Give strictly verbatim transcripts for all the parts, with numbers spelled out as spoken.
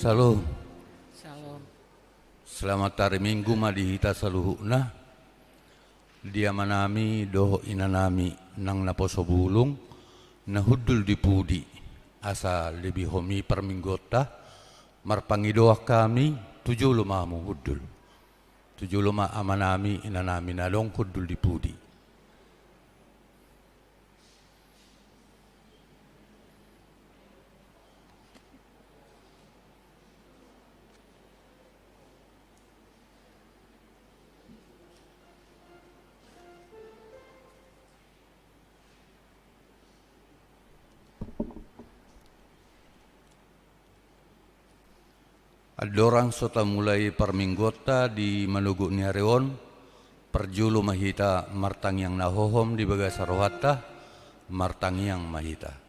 Shalom. Shalom. Selamat hari Minggu ma di hita saluhutna. Di amanami dohot inanami nang naposo bulung, na hundul di pudi, asa lebihon i parmingguonta, marpangidoan hami, tu jolo ma hamu hundul. Tu jolo ma amanami, inanami na adong hundul di pudi. Andorang so tamulai parmingguonta di manogot ni ari on, parjolo ma hita martangiang na hohom di bagasan rohanta, martangiang ma hita.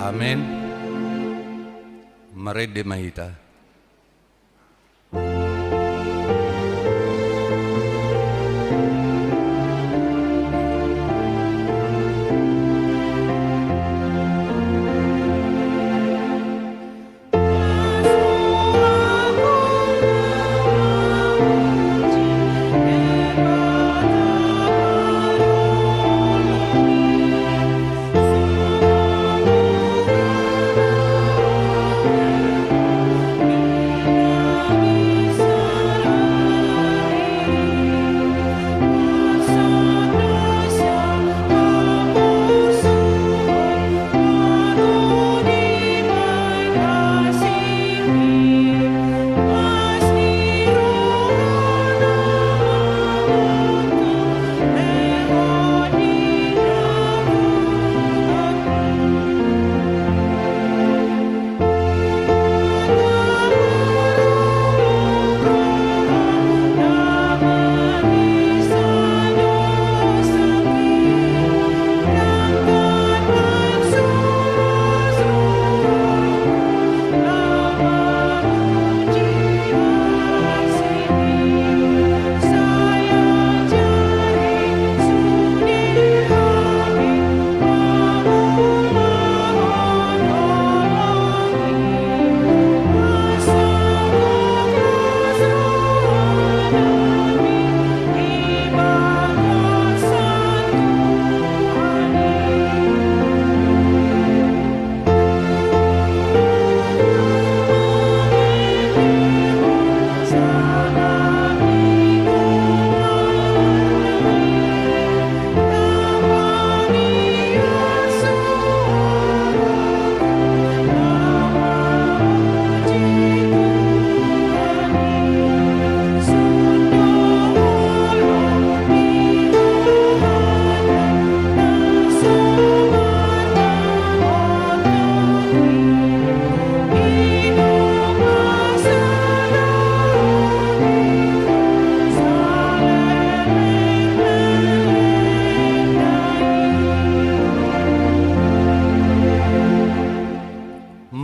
Amen. Marende ma hita.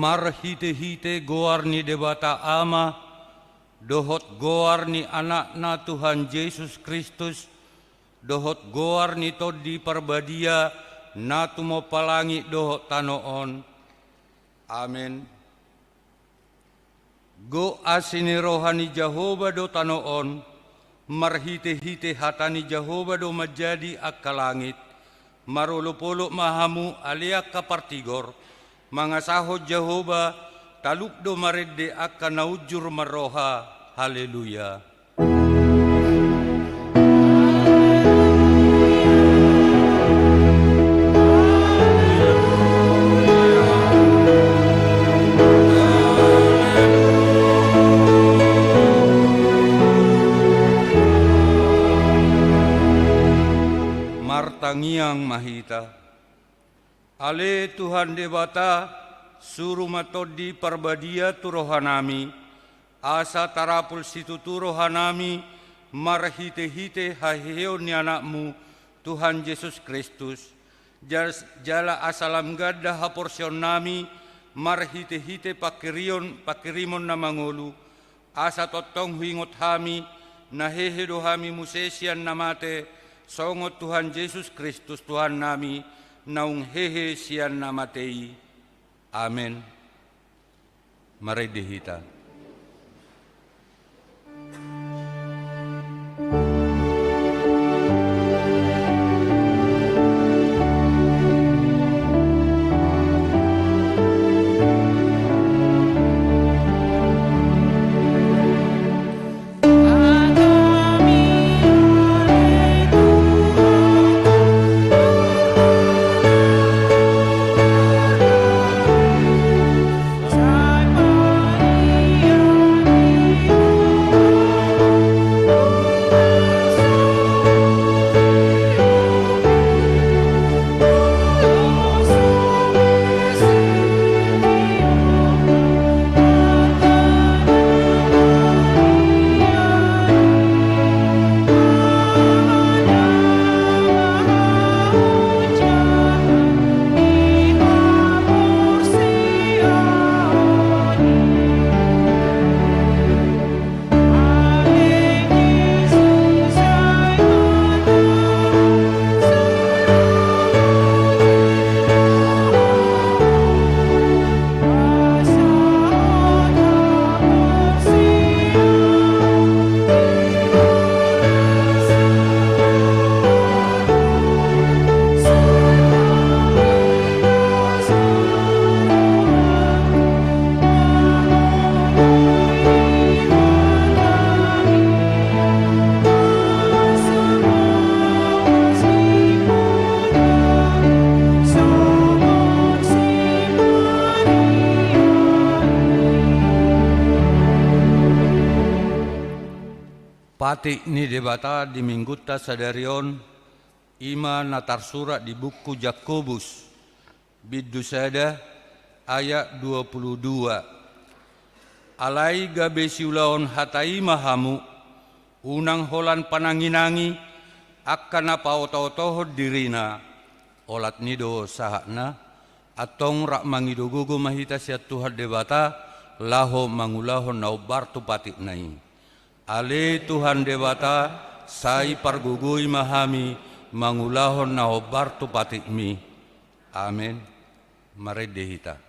Marhitehite goar ni Debata Ama, dohot goar ni Anakna Tuhan Jesus Kristus, dohot goar ni Tondi Parbadia, na tumompa langit dohot tano on. Amen. Gok asi ni roha ni Jahowa do tano on, marhitehite hata ni Jahowa do manjadi angka langit. Marolopolop ma hamu ale angka partigor, mangasahon Jahowa, talup do marende angka na unjur marroha. Haleluya. Martangiang ma hita. Ale Tuhan Debata, suru ma Tondi Parbadia tu rohanami, asa tarapul situtu rohanami marhitehite haheheon ni Anakmu, Tuhan Jesus Kristus, Jas-, jala asa lam ganda haporseaonnami marhitehite pangkirion-, pangkirimon na mangolu, asa tongtong huingot hami, na hehe do hami muse sian na mate, songon Tuhan Jesus Kristus Tuhannami, naung hehe sian na mate i. Amen. Marende hita. Patik ni Debata di Minggunta sadari on, i ma na tarsurat di buku Jakobus, bindu sada, ayat dua pulu dua. Alai gabe siulahon hata i ma hamu, unang holan pananginangi angka na paototohon dirina, olat ni do sahatna. Antong rap mangido gogo ma hita sian Tuhan Debata, laho mangulahon na hombar tu patikna i. Ale Tuhan Debata, sai pargogoi ma hami mangulahon na hombar tu patikmi. Amen. Marende hita.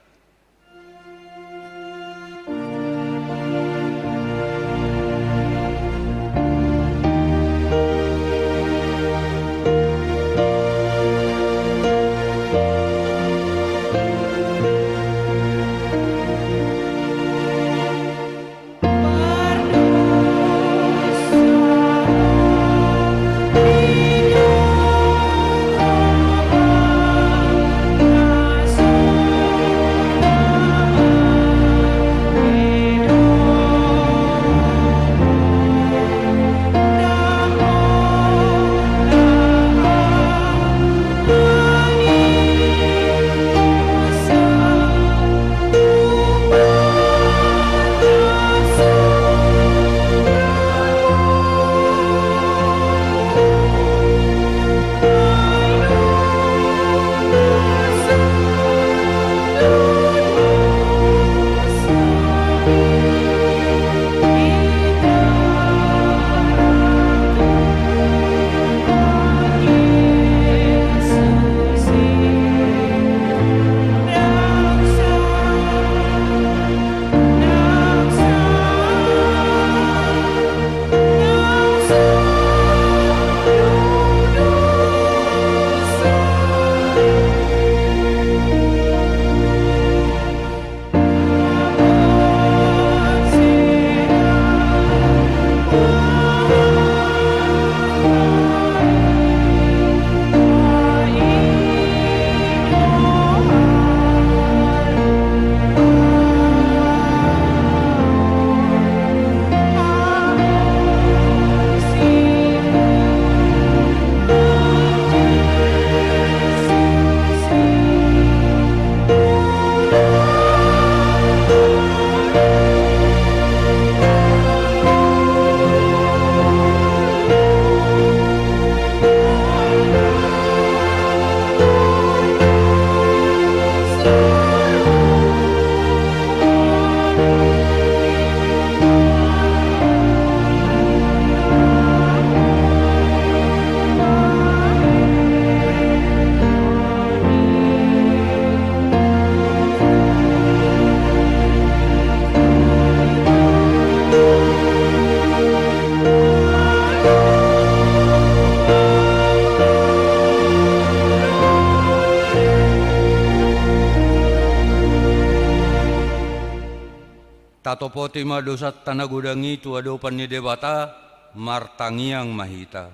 Topoti ma dosanta na godang i tu adopan ni Debata, martangiang ma hita.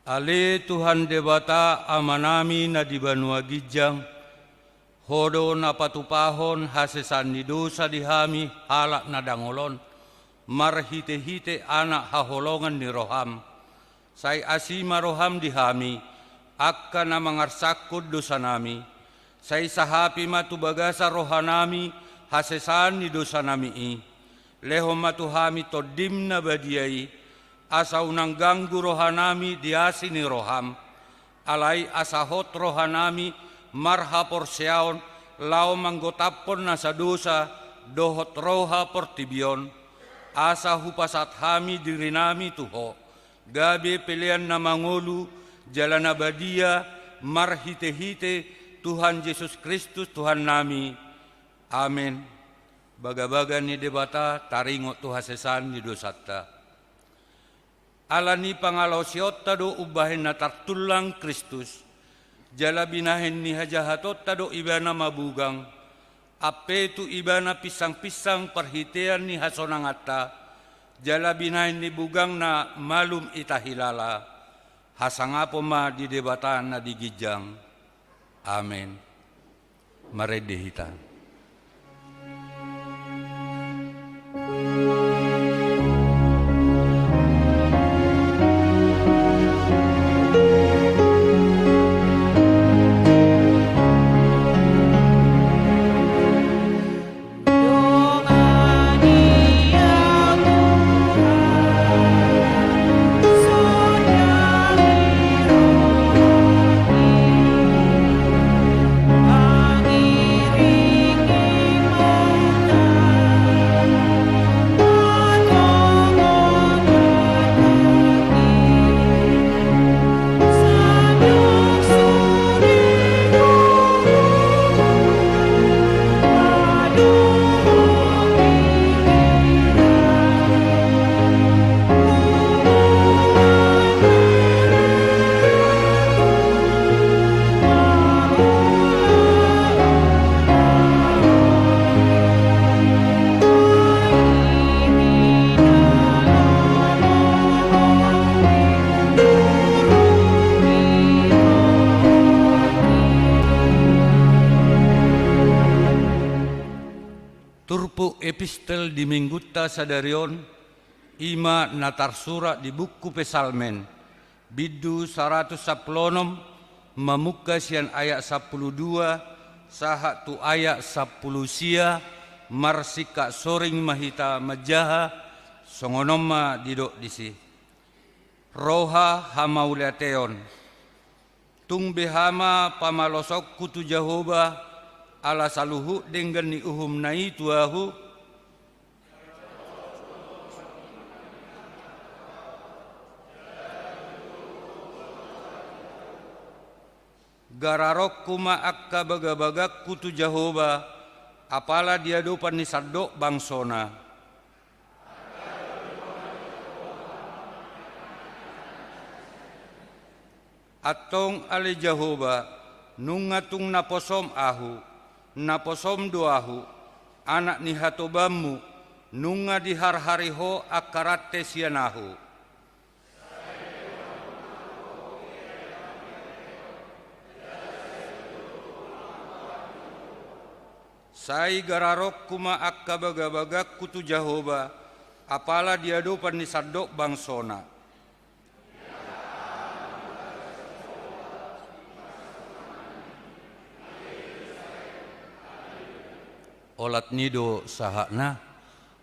Ale Tuhan Debata Amanami na di banua ginjang, Ho do na patupahon hasesaan ni dosa di hami halak na dangol on, marhitehite Anak haholongan ni roham. Sai asi ma roham di hami, angka na mangarsangkon dosanami. Sai sahapi ma tu bagasan rohanami hasesaan ni dosanami i. Lehon ma tu hami Tondim na badia i, asa unang ganggu rohanami di asi ni roham. Alai asa hot rohanami marhaporseaon laho manggotaphon nasa dosa dohot roha portibi on. Asa hupasahat hami dirinami tu Ho, gabe pelean na mangolu jala na badia, marhitehite Tuhan Jesus Kristus Tuhannami. Amen. Bagabaga ni Debata taringot tu hasesaan ni dosanta. Ala ni pangalaosionta do umbahen na tartullang Kristus, jala binahen ni hajahatonta do Ibana mabugang, ampe tu Ibana pinsangpinsang parhitean ni hasonanganta, jala binahen ni bugangna malum ita hilala. Hasangapon ma di Debata na di ginjang. Amen. Marende hita. Turpuk epistel di minggunta sadari on, i ma na tarsurat di buku Psalmen, bindu saratus sampulu onom, mamungka sian ayat sampulu dua sahat tu ayat sampulu sia, marsingkat soring ma hita manjaha. Songon on ma didok disi: Roha hamauliateon. Tung beha ma pamalosonku tu Jahowa, ala saluhut denggan ni uhumna i tu ahu? Gararonku ma angka bagabagangku tu Jahowa, apala di adopan ni sandok bangsona. Antong ale Jahowa, nunga tung naposom ahu, naposom do ahu, anak ni hatobanmu, nunga diharhari ho angka rante sian ahu. Sai gararonku ma angka bagabagangku tu Jahowa, apala di adopan ni sandok bangsona. Olat ni do sahatna.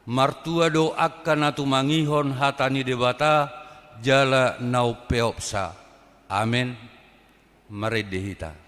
Martua do angka na tumangihon hata ni Debata jala na umpeopsa. Amen. Marende hita.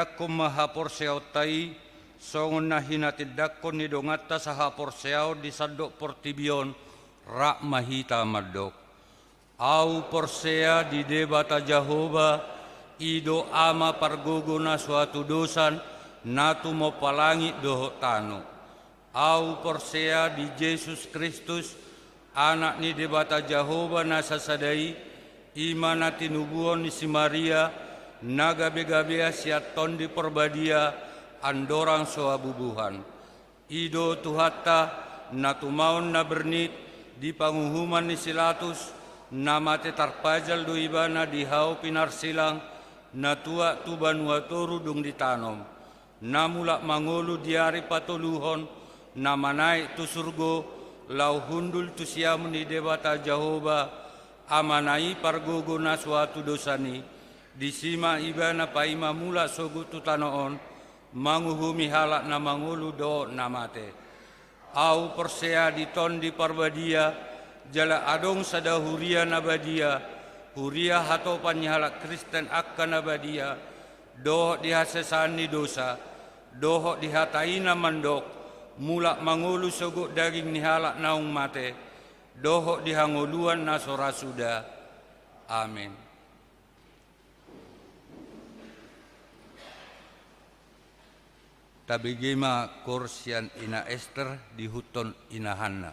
Tindangkon ma haporseaonta i, songon na hinatindangkon ni donganta sahaporseaon di sandok portibi on, rap ma hita mandok. Ahu porsea di Debata Jahowa, i do Ama pargogo na so hatudosan, na tumompa langit dohot tano. Ahu porsea di Jesus Kristus, Anak ni Debata Jahowa na sasada i, i ma na tinubuhon ni si Maria, na gabegabean sian Tondi Parbadia, andorang so habubuhan. I do Tuhanta, na tumaon na bernit di panguhuman ni si Latus, na mate tarpajal do ibana di hau pinarsilang, na tuat tu banua toru dung ditanom, na mulak mangolu di ari patoluhon, na manaek tu surgo, laho hundul tu siamun ni Debata Jahowa, Amana i pargogo na so hatudosan i, disi ma ibana paima mulak sogot tu tano on, manguhumi halak na mangolu dohot na mate. Ahu porsea di Tondi Parbadia, jala adong sada huria na badia, huria hatopan ni halak Kristen angka na badia, dohot di hasesaan ni dosa, dohot di hata i na mandok, mulak mangolu sogot daging ni halak naung mate, dohot di hangoluan na so ra suda. Amen. Tabege ma koor sian Ina Ester diihuthon Ina Hanna.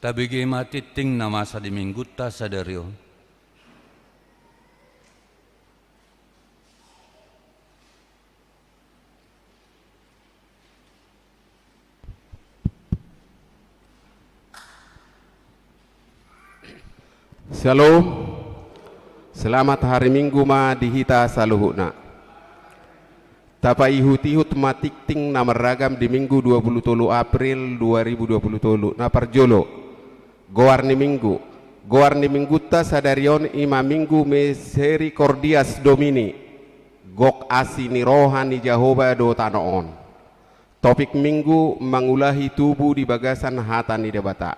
Tabege ma tingting na masa di Minggunta sadari on. Syalom. Selamat hari Minggu ma di hita saluhutna. Tapaihut-ihut ma tingting na marragam di Minggu dua puluh tolu April dua ribu dua puluh tolu. Na parjolo, goar ni Minggu. Goar ni minggunta sadari on i ma Minggu Misericordias Domini, gok asi ni roha ni Jahowa do tano on. Topik minggu: Mangulahi tubu di bagasan hata ni Debata.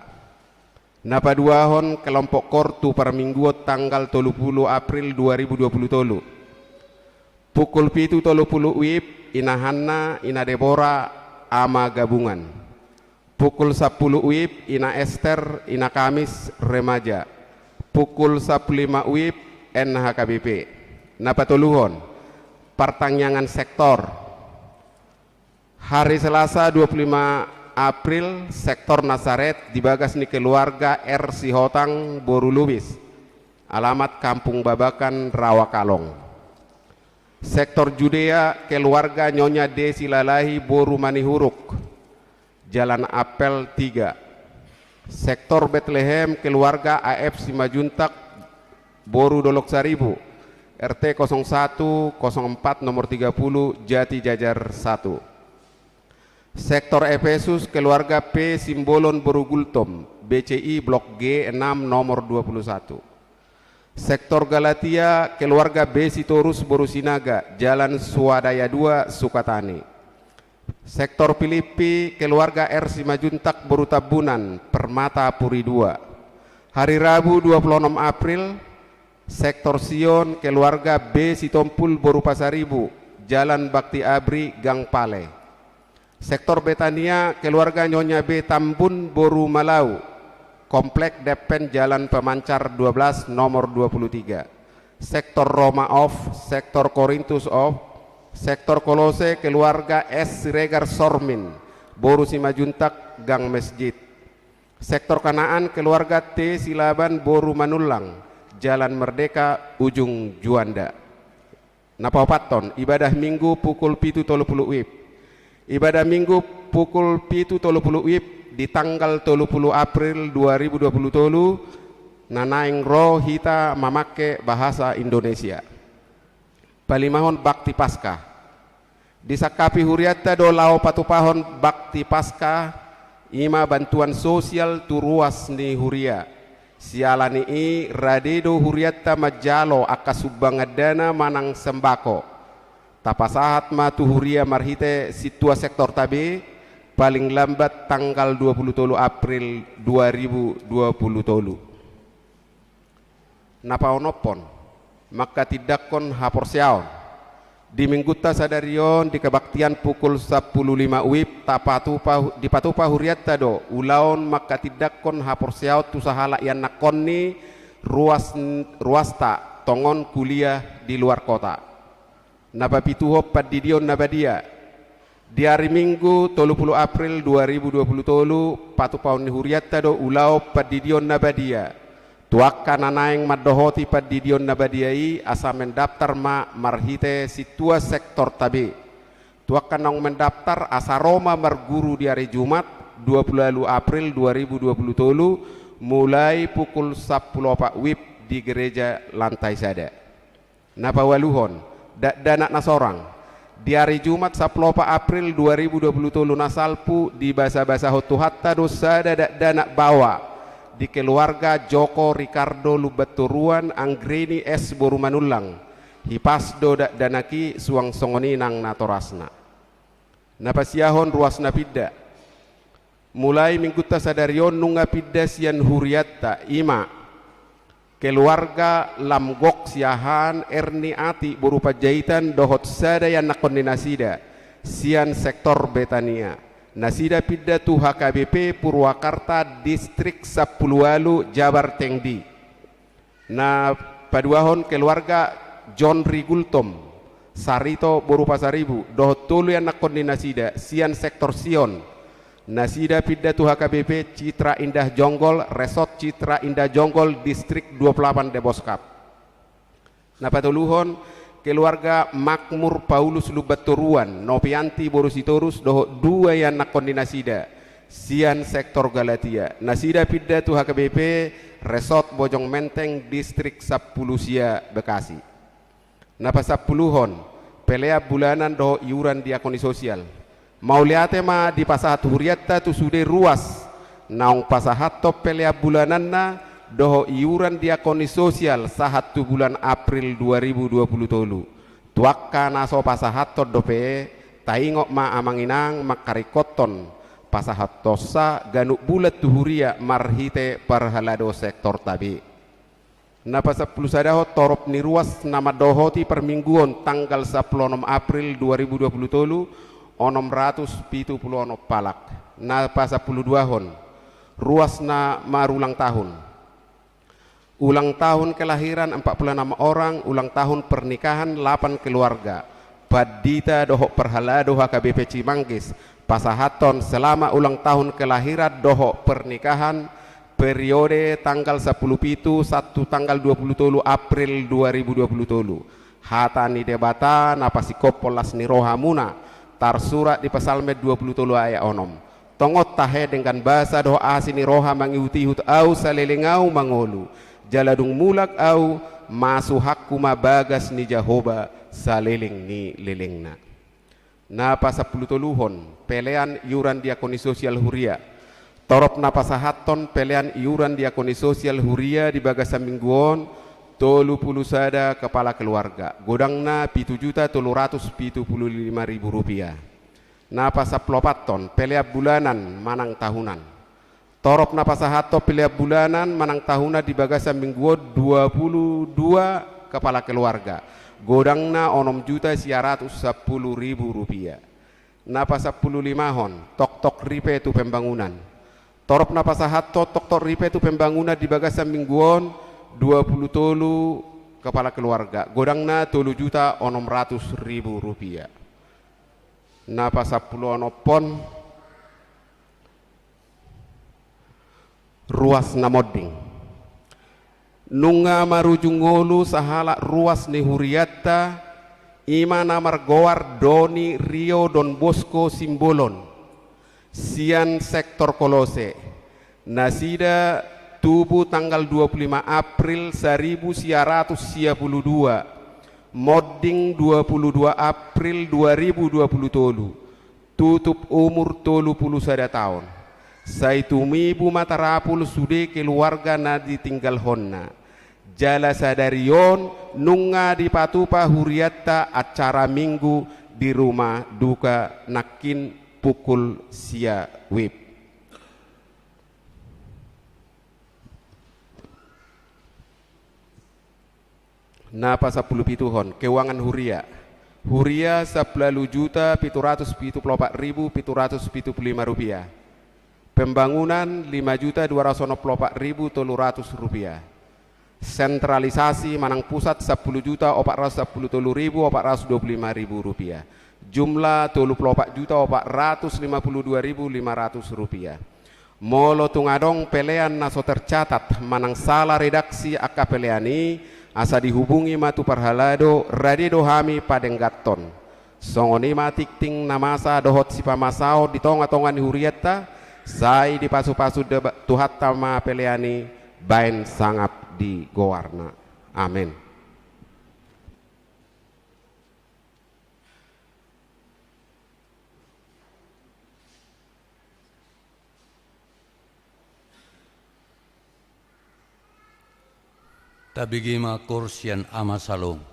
Na paduahon, kelompok kor tu parmingguon tanggal tolu pulu April dua ribu dua pulu tolu. Pukul pitu tolu pulu WIB, Ina Hanna, Ina Debora, Ama Gabungan. Pukul sampulu WIB, Ina Ester, Ina Kamis, Remaja. Pukul sampulu lima WIB, N H K B P. Na patoluhon, partangiangan sektor. Hari Selasa dua pulu lima April, sektor Nasaret di bagas ni keluarga R Sihotang boru Lubis, alamat Kampung Babakan, Rawa Kalong. Sektor Judea, keluarga Nyonya Desi Lalahi boru Manihuruk, Jalan Apel tiga. Sektor Betlehem, keluarga A F Simanjuntak boru Dolok Saribu, R T kosong satu, kosong empat, nomor tiga puluh, Jati Jajar satu. Sektor Efesus, keluarga P Simbolon boru Gultom, B C I Blok G enam, nomor dua puluh satu. Sektor Galatia, keluarga B Sitorus boru Sinaga, Jalan Swadaya dua, Sukatani. Sektor Pilippi, keluarga R Simanjuntak boru Tambunan, Permata Puri dua. Hari Rabu dua puluh enam April, sektor Sion, keluarga B Sitompul boru Pasaribu, Jalan Bakti Abri, Gang Pale. Sektor Betania, keluarga Nyonya B Tambun boru Malau, Komplek Depen, Jalan Pemancar dua belas, nomor dua puluh tiga. Sektor Roma Off, sektor Korintus Off, sektor Kolose, keluarga S Siregar Sormin boru Simanjuntak, Gang Mesjid. Sektor Kanaan, keluarga T Silaban boru Manullang, Jalan Merdeka, Ujung Juanda. Na paopathon, ibadah Minggu pukul pitu tolu pulu WIB. Ibadah Minggu pukul pitu tolu pulu WIB di tanggal tolu pulu April dua ribu dua pulu tolu, na naeng ro hita mamangke bahasa Indonesia. Palimahon, bakti Paskah. Disangkapi hurianta do laho patupahon bakti Paskah, i ma bantuan sosial tu ruas ni huria. Siala ni i, rade do hurianta manjalo angka sumbangan dana manang sembako. Tapasahat ma tu huria marhite sintua sektorta be, paling lambat tanggal dua pulu tolu April dua ribu dua pulu tolu. Na paonomhon, mangkatindangkon haporseaon. Di minggunta sadari on, di kebaktian pukul sampulu lima WIB, tapatupa, dipatupa hurianta do ulaon mangkatindangkon haporseaon tu sahalak ianakhon ni ruas, ruasta, tongon kuliah di luar kota. Na papituhon, pandidion na badia. Di ari Minggu tolu pulu April dua ribu dua pulu tolu, patupaon ni hurianta do ulaon pandidion na badia tu angka na naeng mandohoti pandidion na badia i, asa mendaftar ma marhite sintua sektorta be. Tu angka naung mendaftar, asa ro ma marguru di ari Jumat dua pulu ualu April dua ribu dua pulu tolu, mulai pukul sampulu opat WIB di gereja lantai sada. Na paualuhon, dakdanak na sorang. Di ari Jumat sampulu opat April dua ribu dua pulu tolu na salpu, dibasabasahon Tuhanta do sada dakdanak baoa di keluarga Joko Ricardo Lumbantoruan, Anggreni S boru Manullang. Hipas do dakdanak i, suang songon i nang natorasna. Na pasiahon, ruas na pinda. Mulai minggunta sadari on nunga pinda sian hurianta, i ma keluarga Lamgok Siahaan, Erni Atik boru Panjaitan dohot sada ianakhon ni nasida sian sektor Betania. Nasida pinda tu H K B P Purwakarta, Distrik sampulu ualu, Jabar Tengdi. Na paduahon, keluarga John Rigultom, Sarito boru Pasaribu, dohot tolu ianakhon ni nasida sian sektor Sion. Nasida pinda tu H K B P Citra Indah Jonggol, Resort Citra Indah Jonggol, Distrik dua pulu lapan, Deboskap. Na patoluhon, keluarga Makmur Paulus Lumbantoruan, Nopianti boru Sitorus dohot dua ianakhon ni nasida sian sektor Galatia. Nasida pinda tu H K B P Resort Bojong Menteng, Distrik sampulu sia, Bekasi. Na pasampuluhon, pelean bulanan dohot iuran diakoni sosial. Mauliate ma dipasahat hurianta tu sude ruas naung pasahathon pelean bulananna, dohot iuran diakoni sosial sahat tu bulan April dua ribu dua puluh tolu. Tu angka na so pasahathon dope, taingot ma amang inang mangkaringkothon pasahathonsa ganup bulan tu huria marhite parhalado sektorta be. Na pasampulu sadahon torop ni ruas na mandohoti parmingguon tanggal sampulu onom April dua ribu dua puluh tolu, onom ratus pitu pulu onom halak. Na pasampulu duahon, ruas na marulang tahun. Ulang tahun kelahiran empat puluh enam orang, ulang tahun pernikahan delapan keluarga. Pandita dohot parhalado H K B P Cimanggis, pasahathon selamat ulang tahun kelahiran dohot pernikahan periode tanggal sampulu pitu sahat tu tanggal dua puluh tolu April dua ribu dua puluh tolu. Hata ni Debata na pasingkophon las ni rohamuna, tarsurat di Psalmen dua puluh tolu ayat onom. Tongon tahe denggan basa dohot asi ni roha mangihutihut ahu saleleng ahu mangolu, jala dung mulak ahu, masuhakku ma bagas ni Jahowa saleleng ni lelengna. Na pasampulu toluhon, pelean iuran diakoni sosial huria. Torop na pasahathon pelean iuran diakoni sosial huria di bagasan minggu on, tolu pulu sada kepala keluarga. Godangna pitu juta tolu ratus pitu pulu lima ribu rupiah. Na pasampulu opathon, pelean bulanan manang tahunan. Torop na pasahathon pelean bulanan manang tahunan di bagasan minggu on dua pulu dua kepala keluarga. Godangna onom juta sia ratus sampulu ribu rupiah. Na pasampulu limahon, toktok ripe tu pembangunan. Torop na pasahathon toktok ripe tu pembangunan di bagasan minggu on dua pulu tolu kepala keluarga. Godangna tolu juta onom ratus ribu rupiah. Na pasampulu onomhon, ruas na monding. Nunga marujung ngolu sahalak ruas ni hurianta, i ma na margoar Doni Rio Don Bosco Simbolon, sian sektor Kolose. Nasida tubu tanggal dua pulu lima April saribu sia ratus sia pulu dua, monding dua pulu dua April dua ribu dua pulu tolu. Tutup umur tolu pulu sada taon. Sai tumibu ma tarapul sude keluarga na ditinggalhonna. Jala sadari on nunga dipatupa hurianta acara Minggu di rumah duka nangkin pukul sia wib. Na pasampulu pituhon, keuangan huria. Huria sampulu ualu juta pitu ratus pitu pulu opat ribu pitu ratus pitu pulu lima rupiah. Pembangunan lima juta dua ratus onom pulu opat ribu tolu ratus rupiah. Sentralisasi manang pusat sampulu juta opat ratus sampulu tolu ribu opat ratus dua pulu lima ribu rupiah. Jumlah tolu pulu opat juta opat ratus lima pulu dua ribu lima ratus rupiah. Molo tung adong pelean na so tercatat manang sala redaksi angka pelean i, asa dihubungi ma tu parhalado, rade do hami padengganhon. Songon i ma tingting na masa dohot sipamasaon di tongatonga ni hurianta, sai dipasupasu deba-, Tuhanta ma pelean i baen sangap di goarna. Amen. Tabege ma koor sian Ama Salom.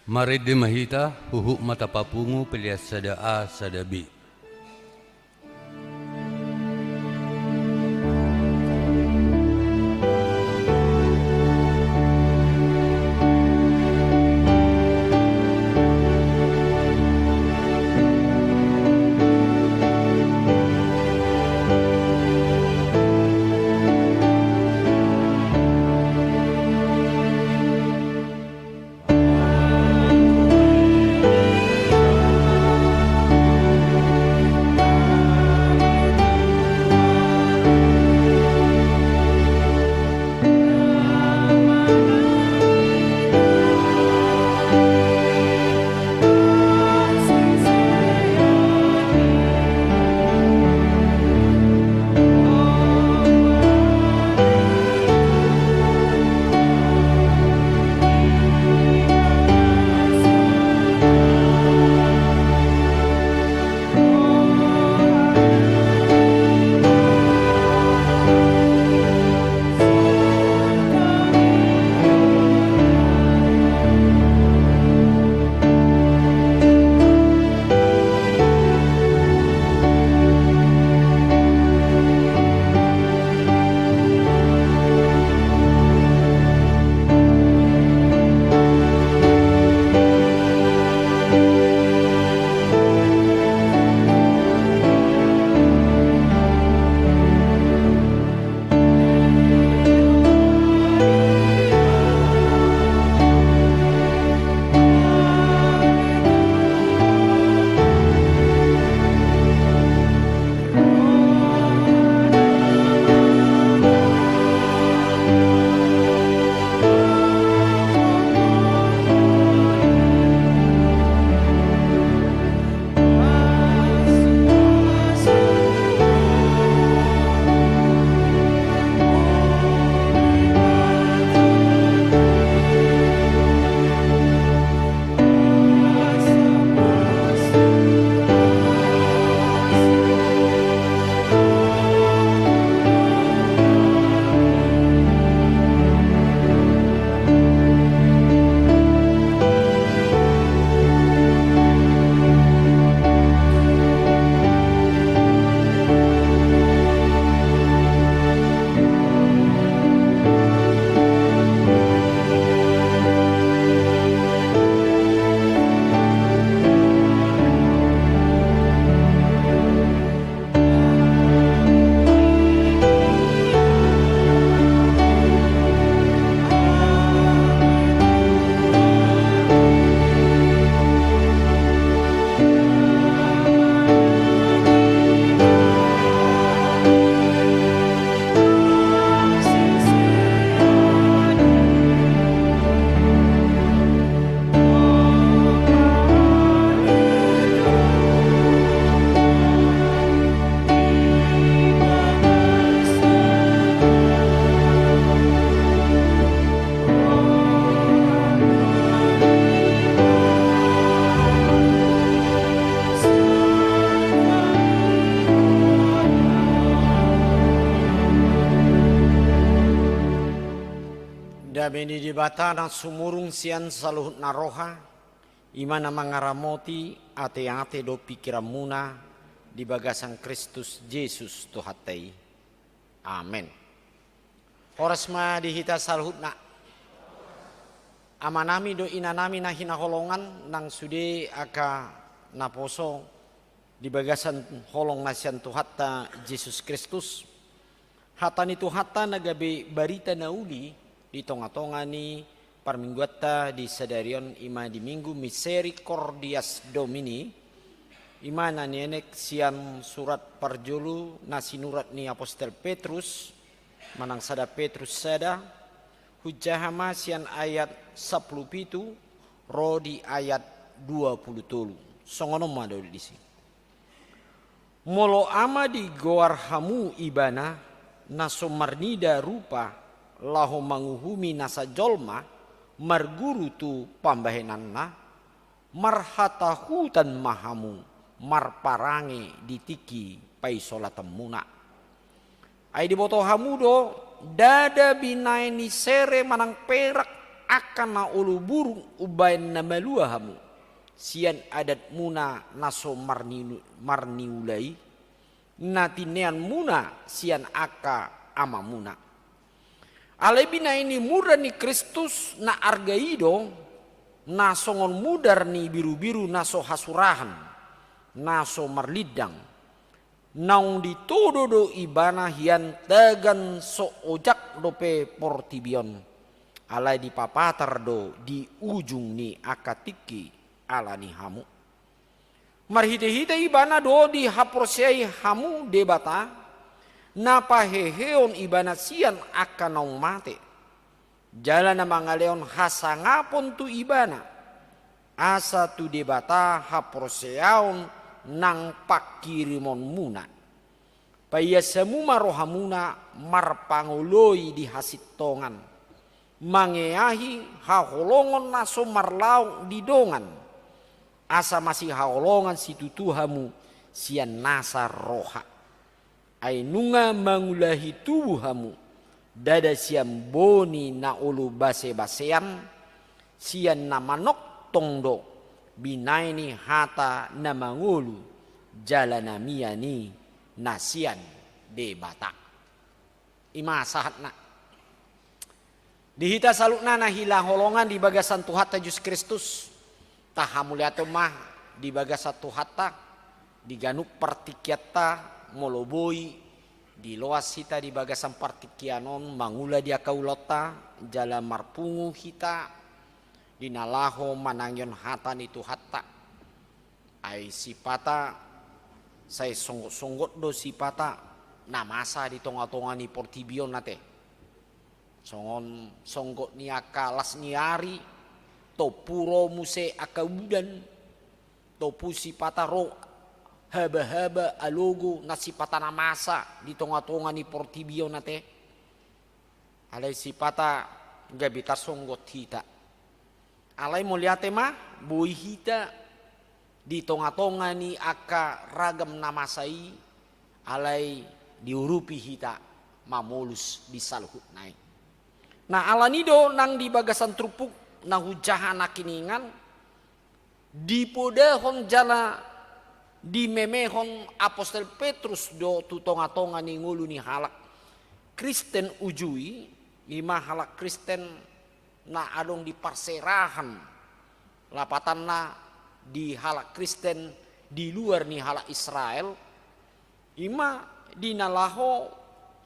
Marende ma hita, huhut ma tapapungu pelean sada A, sada B. Dame ni Debata na sumurung sian saluhut na roha, i ma na mangaramoti ateate dohot pingkiranmuna di bagasan Kristus Jesus Tuhanta i. Amen. Horas ma di hita saluhutna. Amanami dohot inanami na hinaholongan, nang sude angka naposo di bagasan holong na sian Tuhanta Jesus Kristus. Hata ni Tuhanta na gabe barita na uli di tongatonga ni parmingguanta di sadari on, i ma di Minggu Misericordias Domini, i ma na nienet sian surat parjolo na sinurat ni apostel Petrus, manang sada Petrus sada, hujaha ma sian ayat sampulu pitu ro di ayat dua pulu tolu. Songon on ma do disi. Molo Ama digoar hamu Ibana, na so marnida rupa laho manguhumi nasa jolma, marguru tu pambahenanna, marhatahutan ma hamu marparange di tingki paisolatanmuna. Ai diboto hamu do, ndada binaen ni sere manang perak angka na olo burung umbahen na malua hamu, sian adatmuna na so marniu-, marniula i, na tinenganmuna sian angka amamuna. Alai binahen ni mudar ni Kristus na arga i do, na songon mudar ni birubiru na so hasurahan, na so marlindang. Naung ditodo do ibana hian tagan so ojak dope portibi on, alai dipapatar do di ujung ni angka tingki ala ni hamu. Marhitehite ibana do dihaporseai hamu Debata, na pahehehon ibana sian angka naung mate, jala na mangalehon hasangapon tu ibana, asa tu Debata haporseaon nang panghirimonmuna. Paias hamu ma rohamuna marpangoloi di hasintongan, mangeahi haholongon na so marlaok di dongan, asa masihaholongan situtu hamu sian nasa roha. Ai nunga mangulahi tubu hamu, ndada sian boni na olo basebasean, sian na manongtong do, binahen ni hata na mangolu, jala na mian i na sian Debata. I ma sahatna. Di hita saluhutna na hinaholongan di bagasan Tuhanta Jesus Kristus, tahamauliateon ma di bagasan Tuhanta, di ganup partingkianta, molo boi, diloas hita di bagasan partingkian on, mangula di angka ulaonta, jala marpungu hita, di na laho manangihon hata ni Tuhanta. Ai sipata, sai songgot-songgot do sipata, na masa di tonga-tonga ni portibi on ate. Songon songgot ni angka las ni ari, tompu ro muse angka udan, tompu sipata ro haba-haba alogo na sipata na masa di tonga-tonga ni portibi on ate. Alai sipata gabe tarsonggot hita. Alai mauliate ma, boi hita di tonga-tonga ni angka ragam na masa i, alai diurupi hita mamolus di saluhutna i. Na ala ni do nang di bagasan turpuk na hujaha nangkiningan, dipodahon jala dimemehon apostel Petrus do tu tonga-tonga ni ngolu ni halak Kristen uju i, i ma halak Kristen na adong di parserahan, lapatanna di halak Kristen di luar ni halak Israel, i ma di na laho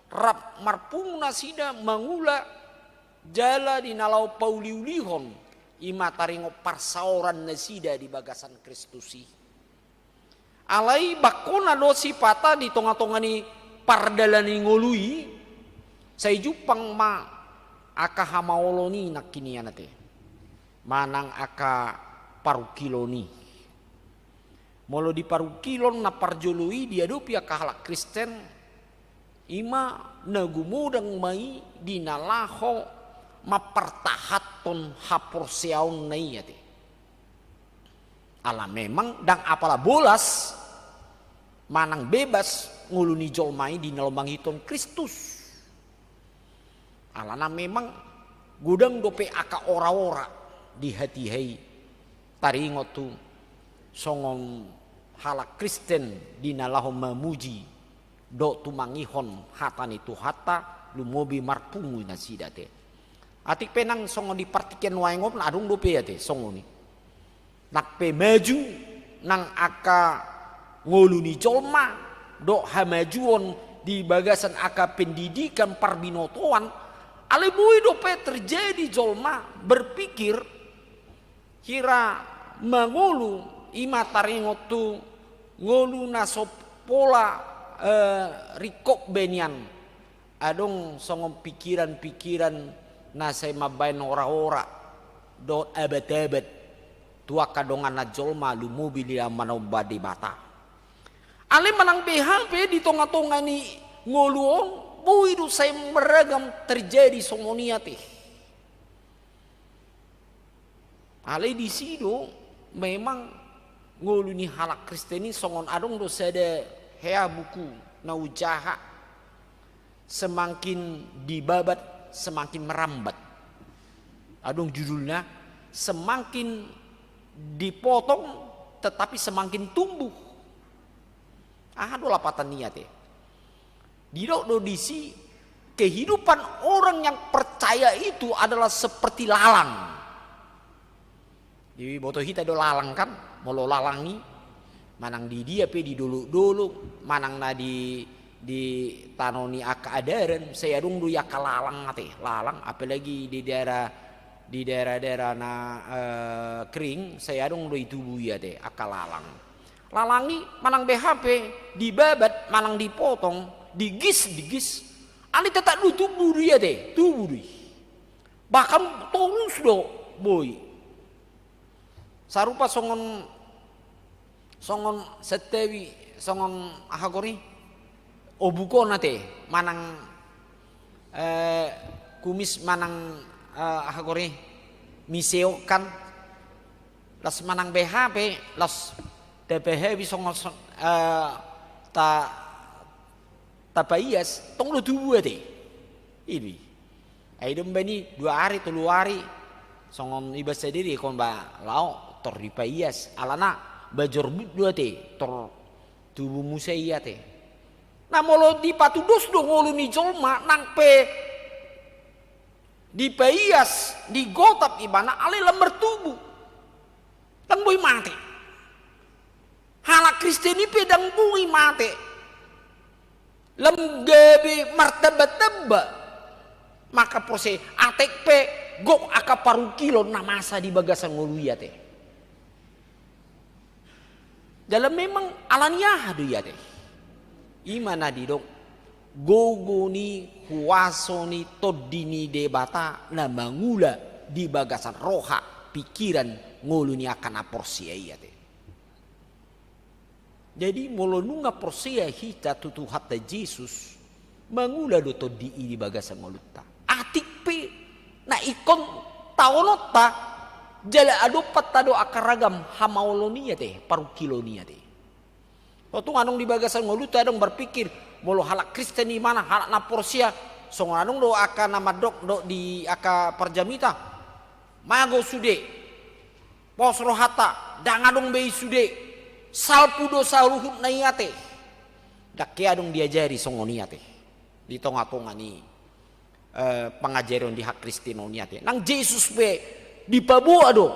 rap marpungu nasida mangula, jala di na laho pauliulihon, i ma taringot parsaoran nasida di bagasan Kristus i. Alai bangkona do sipata di tonga-tonga ni pardalan ni ngolu i, sai jumpang ma angka hamaolon i nangkiningan ate, manang angka parungkilon i. Molo di parungkilon na parjolo i diadopi angka halak Kristen, i ma na gumodang ma i di na laho mampartahathon haporseaonna i ate. Ala memang ndang apala bolas manang bebas ngolu ni jolma i di na laho mangihuthon Kristus. Alana memang godang dope angka ora-ora di hatiha i, taringot tu songon halak Kristen di na laho mamuji dohot tumangihon hata ni Tuhanta, lumobi marpungu nasida ate. Atik pe nang songon di partingkian nuaeng on adong dope ate songon i. Nang pe maju nang angka ngolu ni jolma dohot hamajuon di bagasan angka pendidikan parbinotoan, alai boi dope terjadi jolma berpikir hira mangolu i ma taringot tu ngolu na so pola, eh, ringkot be nian. Adong songon pikiran-pikiran na sai mambaen ora-ora dohot abat-abat tu angka donganna jolma lumobi di na manaomba Debata. Alai manang beha pe di tonga-tonga ni ngolu on, boi do sai marragam terjadi songon i ate. Alai disi do memang ngolu ni halak Kristen i songon adong do sada hea buku na hujaha, Semakin Dibabat Semakin Merambat. Adong judulna, semakin dipotong tetapi semakin tumbuh. Aha do lapatan i ate? Didok do disi, kehidupan orang yang percaya itu adalah seperti lalang. Diboto hita do lalang kan, molo lalang i, manang di dia pe di dolok-dolok, manang na di, di tano ni angka adaran, sai adong do i angka lalang ate, lalang, apalagi di daerah, di daerah-daerah na, eh, kering, sai adong do i tubu i ate, angka lalang. Lalang i manang beha pe dibabat, manang dipotong, digis, digis, alai tetap do tubu do i ate, tubu do i. Bahkan torus do boi. Sarupa songon, songon santabi, songon aha gori, obuk on ate, manang, eh, kumis manang, eh, aha gori, miseok kan, laos manang beha pe, laos tapahabi songon son-, eh, ta-, tapaias, tong do tubu ate. I do i. Ai do umbahen i dua ari, tolu ari, songon iba sadiri, ingkon ba laho tor dipaias, alana ba jorbut do ate, tor tubu muse i ate. Na molo dipatudos do ngolu ni jolma, nang pe dipaias, digotap ibana, alai lam martubu. Ndang boi mate. Halak Kristen i pe ndang boi mate. Lam gabe martamba-tamba. Maka porsea, atik pe gok angka parungkilon na masa di bagasan ngolu i ate. Jala memang alani aha do i ate? I ma na didok, gogo ni, huaso ni, tondi ni Debata na mangula di bagasan roha, pikiran, ngolu ni angka na porsea i ate. Jadi, molo nunga porsea hita tu Tuhanta Jesus, mangula do tondi i di bagasan ngolunta. Atik pe na ingkon taononta, jala adophanta do angka ragam hamaolon i ate, parungkilon i ate. Tontu adong di bagasan ngolunta adong marpikir, molo halak Kristen i manang halak na porsea, songon adong do angka na mandok do di angka parjamita, mago sude. Pos rohanta, ndang adong be i sude, salpu do saluhutna i ate. Ndang ke adong diajari songon i ate. Di tonga-tonga ni, eh, pangajarion di hakristenon i ate. Nang Jesus pe dipaboa do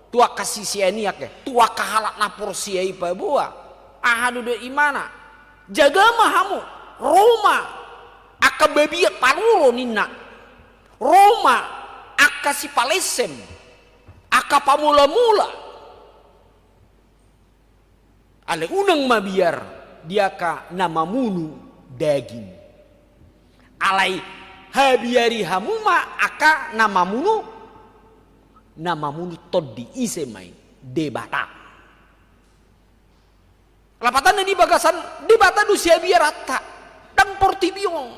tu angka sisean i ate, tu angka halak na porsea i paboa. Aha do do imana? Jaga ma hamu, ro ma angka babiat paroro ninna. Ro ma angka sipalessem, angka pamola-mola. Alai unang mabiar di angka na mamunu daging. Alai habiari hamu ma angka na mamunu, na mamunu tondi, ise ma i? Debata. Lapatanna di bagasan Debata do siabiaranta, ndang portibi on.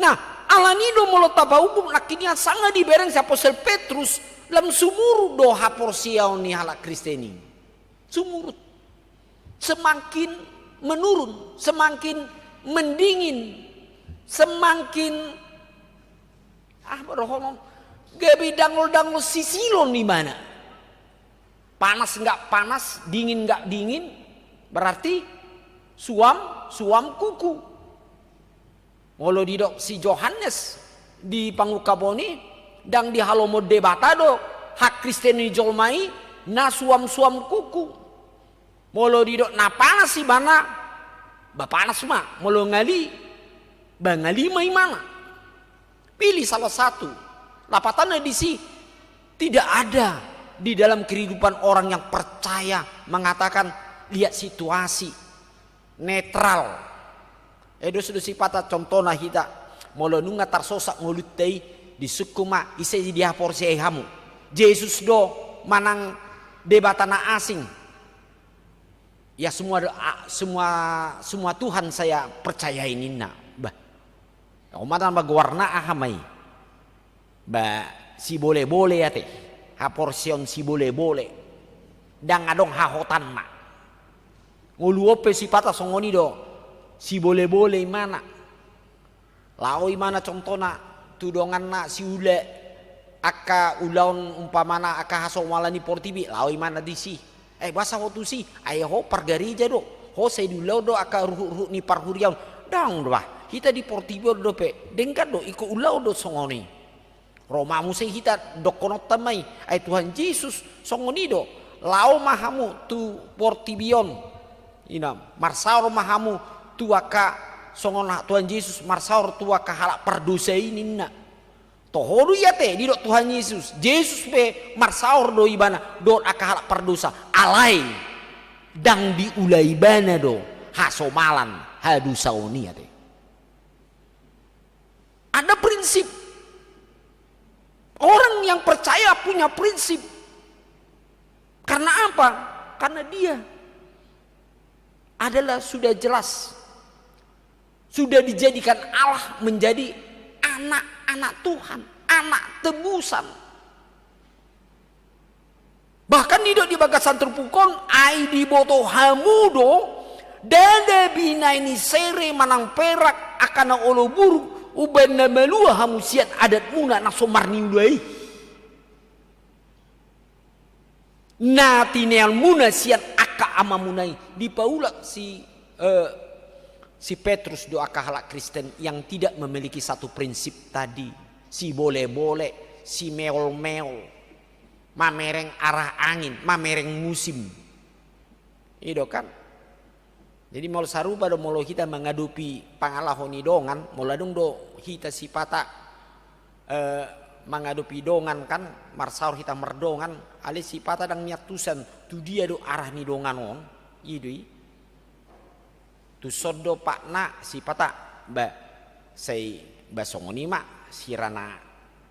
Nah, alani do molo tapaubuk nangkin ia sanga dibereng si apostel Petrus, lam sumurut do haporseaon ni halak Kristen i. Sumurut. Semakin menurun, semakin mendingin, semakin, ah, berhonom, gabe dangol-dangol sisilon imana. Panas nggak panas, dingin nggak dingin, berarti suam, suam kuku. Molo didok si Johannes di Pangungkapon i, ndang dihalomohon Debata do hakristenon ni jolma i na suam-suam kuku. Molo didok na panas ibana, ba panas ma, molo ngali, ba ngali ma imana. Pilih salah satu. Lapatanna disi, tidak ada di dalam kehidupan orang yang percaya mengatakan, lihat situasi, netral. E, dos do sipata, contohna hita, molo nunga tarsosak ngolunta i, disungkun ma, ise dihaporseai hamu? Jesus do manang debata na asing? Ya, semua, semua, semua Tuhan saya percayai ninna. Bah. Omat ma goarna aha ma i? Ba, sibolebole ate. Haporseaon sibolebole. Ndang adong hahotanna. Ngolu on pe sipata songon i do. Sibolebole imana. Laho imana contohna tu donganna siula angka ulaon umpamana angka hasomalan ni portibi, laho ibana disi. Eh, boasa ho tusi? Ai ho pargareja do. Ho sai diulaon do angka ruhut-ruhut ni parhuriaon. Ndang do bah. Hita di portibi on dope. Denggan do, ingkon ulaon do songon i. Ro ma muse hita dohononta ma i. Ai Tuhan Jesus songon i do. Laho ma hamu tu portibi on. Ina, marsaor ma hamu tu angka songon Tuhan Jesus marsaor tu angka halak pardosa i ninna. Toho do i ate, didok Tuhan Jesus. Jesus pe marsaor do ibana dohot angka halak pardosa. Alai ndang diula ibana do hasomalan hadosaon i ate. Ada prinsip. Orang yang percaya punya prinsip. Karena apa? Karena dia adalah sudah jelas, sudah dijadikan Allah menjadi anak-anak Tuhan, anak tebusan. Bahkan didok di bagasan turpuk on, ai diboto hamu do, ndada binahen ni sere manang perak angka na olo buruk, umbahen na malua hamu sian adatmuna na so marniula i. Na tineanmuna sian angka amamuna i. Dipaulak si, eh, si Petrus do angka halak Kristen yang tidak memiliki satu prinsip tadi. Si bole-bole, si meol-meol. Mamereng arah angin, mamereng musim. I do kan? Jadi molo sarupa do molo hita mangadopi pangalaho ni dongan, molo adong do hita sipata, eh, mangadopi dongan kan, marsaor hita mardongan, alai sipata ndang niantusan tu dia do arah ni dongan on, i do i. Tuson do patna sipata, ba, sai ba songon i ma, hirana,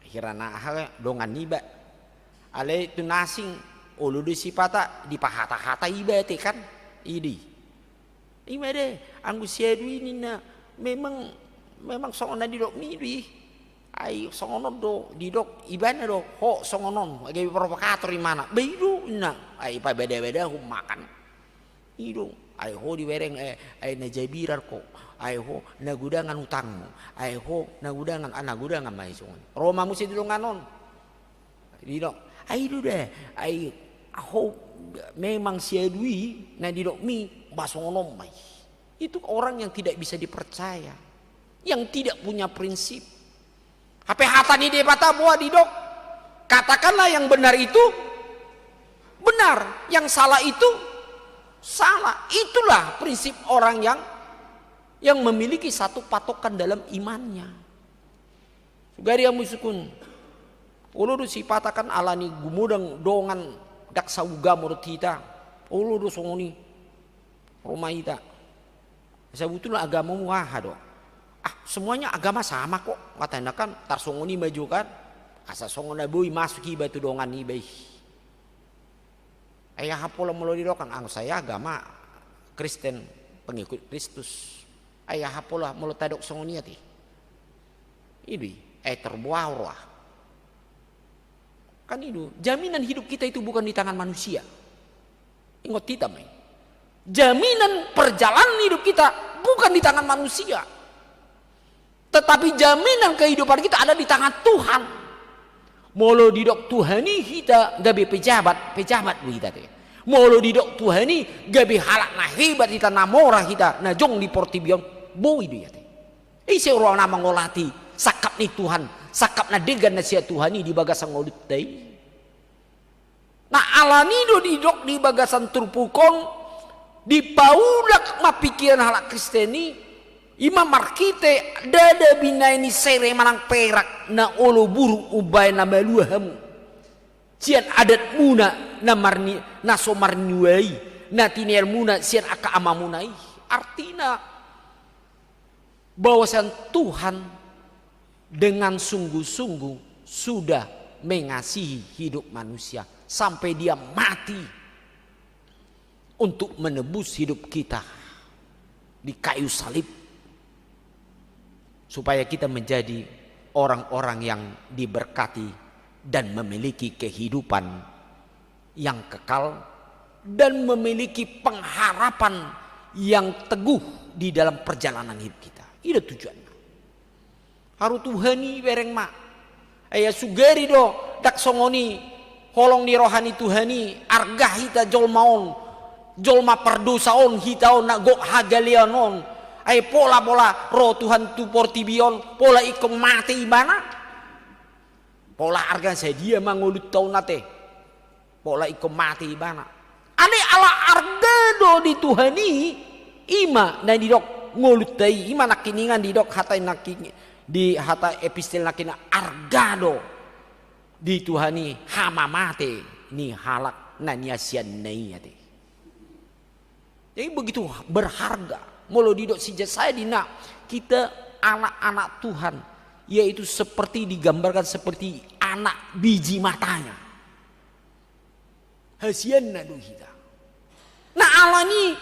hirana aha dongan niba. Alai tu na asing, olo do sipata, dipahata-hata iba ate kan, i do i. Ima de, anggo si Adu i ninna, memang, memang songon na didok mi do i. Ai songon on do, didok, ibana do, ho songon on, gabe provokator imana. Ba i do, ninna, ai pabada-badahon ma kan. I do, ai ho dibereng, eh, ai na jabiran ho, ai ho na godangan utangmu, ai ho na godangan, ah, na godangan ma i songon. Ro ma muse di dongan on. Didok, ai do da, ai ho memang si Adu i na didok mi, ba songon on ma i. Itu orang yang tidak bisa dipercaya, yang tidak punya prinsip. Hape hata ni Debata boha didok, katakanlah yang benar itu benar, yang salah itu salah. Itulah prinsip orang yang, yang memiliki satu patokan dalam imannya. Sugari hamu isungkun. Olo do sipata kan ala ni gumodang dongan ndang saugamo dohot hita. Olo do songon i. Ro ma hita. Sebetulna agamamu aha do? Ah, semuanya agama sama kok. Hatana kan, tarsongon i ma jo kan. Asa songon na boi masuk iba tu dongan iba i. Ai aha pola molo didok kan, anggo saya agama Kristen, pengikut Kristus. Ai aha pola molo tadok songon i ate. I do i, ai tarboa roha. Kan i do, jaminan hidup kita itu bukan di tangan manusia. Ingot hita ma i. Jaminan perjalanan hidup kita bukan di tangan manusia. Tetapi jaminan kehidupan kita ada di tangan Tuhan. Molo didok Tuhan i hita gabe pejabat, pejabat do hita ate. Molo didok Tuhan i gabe halak na hebat hita, na mora hita, na jong di portibi on, boi do i ate. Ise roha na mangolati sangkap ni Tuhan, sangkap na denggan na sian Tuhan i di bagasan ngolunta i? Na ala ni do didok di bagasan turpuk on, dipaulak ma pikiran halak Kristen i, i ma marhite ndada binahen ni sere manang perak na olo buruk umbahen na malua hamu sian adatmuna na marni-, na so marniua i, na tineanmuna sian angka amamuna i. Artina, bahwasanya Tuhan dengan sungguh-sungguh sudah mengasihi hidup manusia sampai Dia mati untuk menebus hidup kita di kayu salib, supaya kita menjadi orang-orang yang diberkati dan memiliki kehidupan yang kekal dan memiliki pengharapan yang teguh di dalam perjalanan hidup kita. I do tujuanna. Haru Tuhan i bereng ma. Ai sugari do, ndang songon i, holong ni roha ni Tuhan i, arga hita jolma on, jolma pardosa on, hita on, na gok hagalean on. Ai pola, pola ro Tuhan tu portibi on, pola ingkon mate ibana. Pola arga sadia ma ngolunta on ate. Pola ingkon mate ibana. Alai ala arga do di Tuhan i, i ma na nidok ngolunta i, i ma nangkiningan didok hata nangkin-, di hata epistel nangkin, arga do di Tuhan i hamamate ni halak na niasianna i ate. Jadi begitu berharga. Molo didok si Jesaya di na, kita anak-anak Tuhan, yaitu seperti digambarkan seperti anak biji matanya. Hasianna do hita. Na alani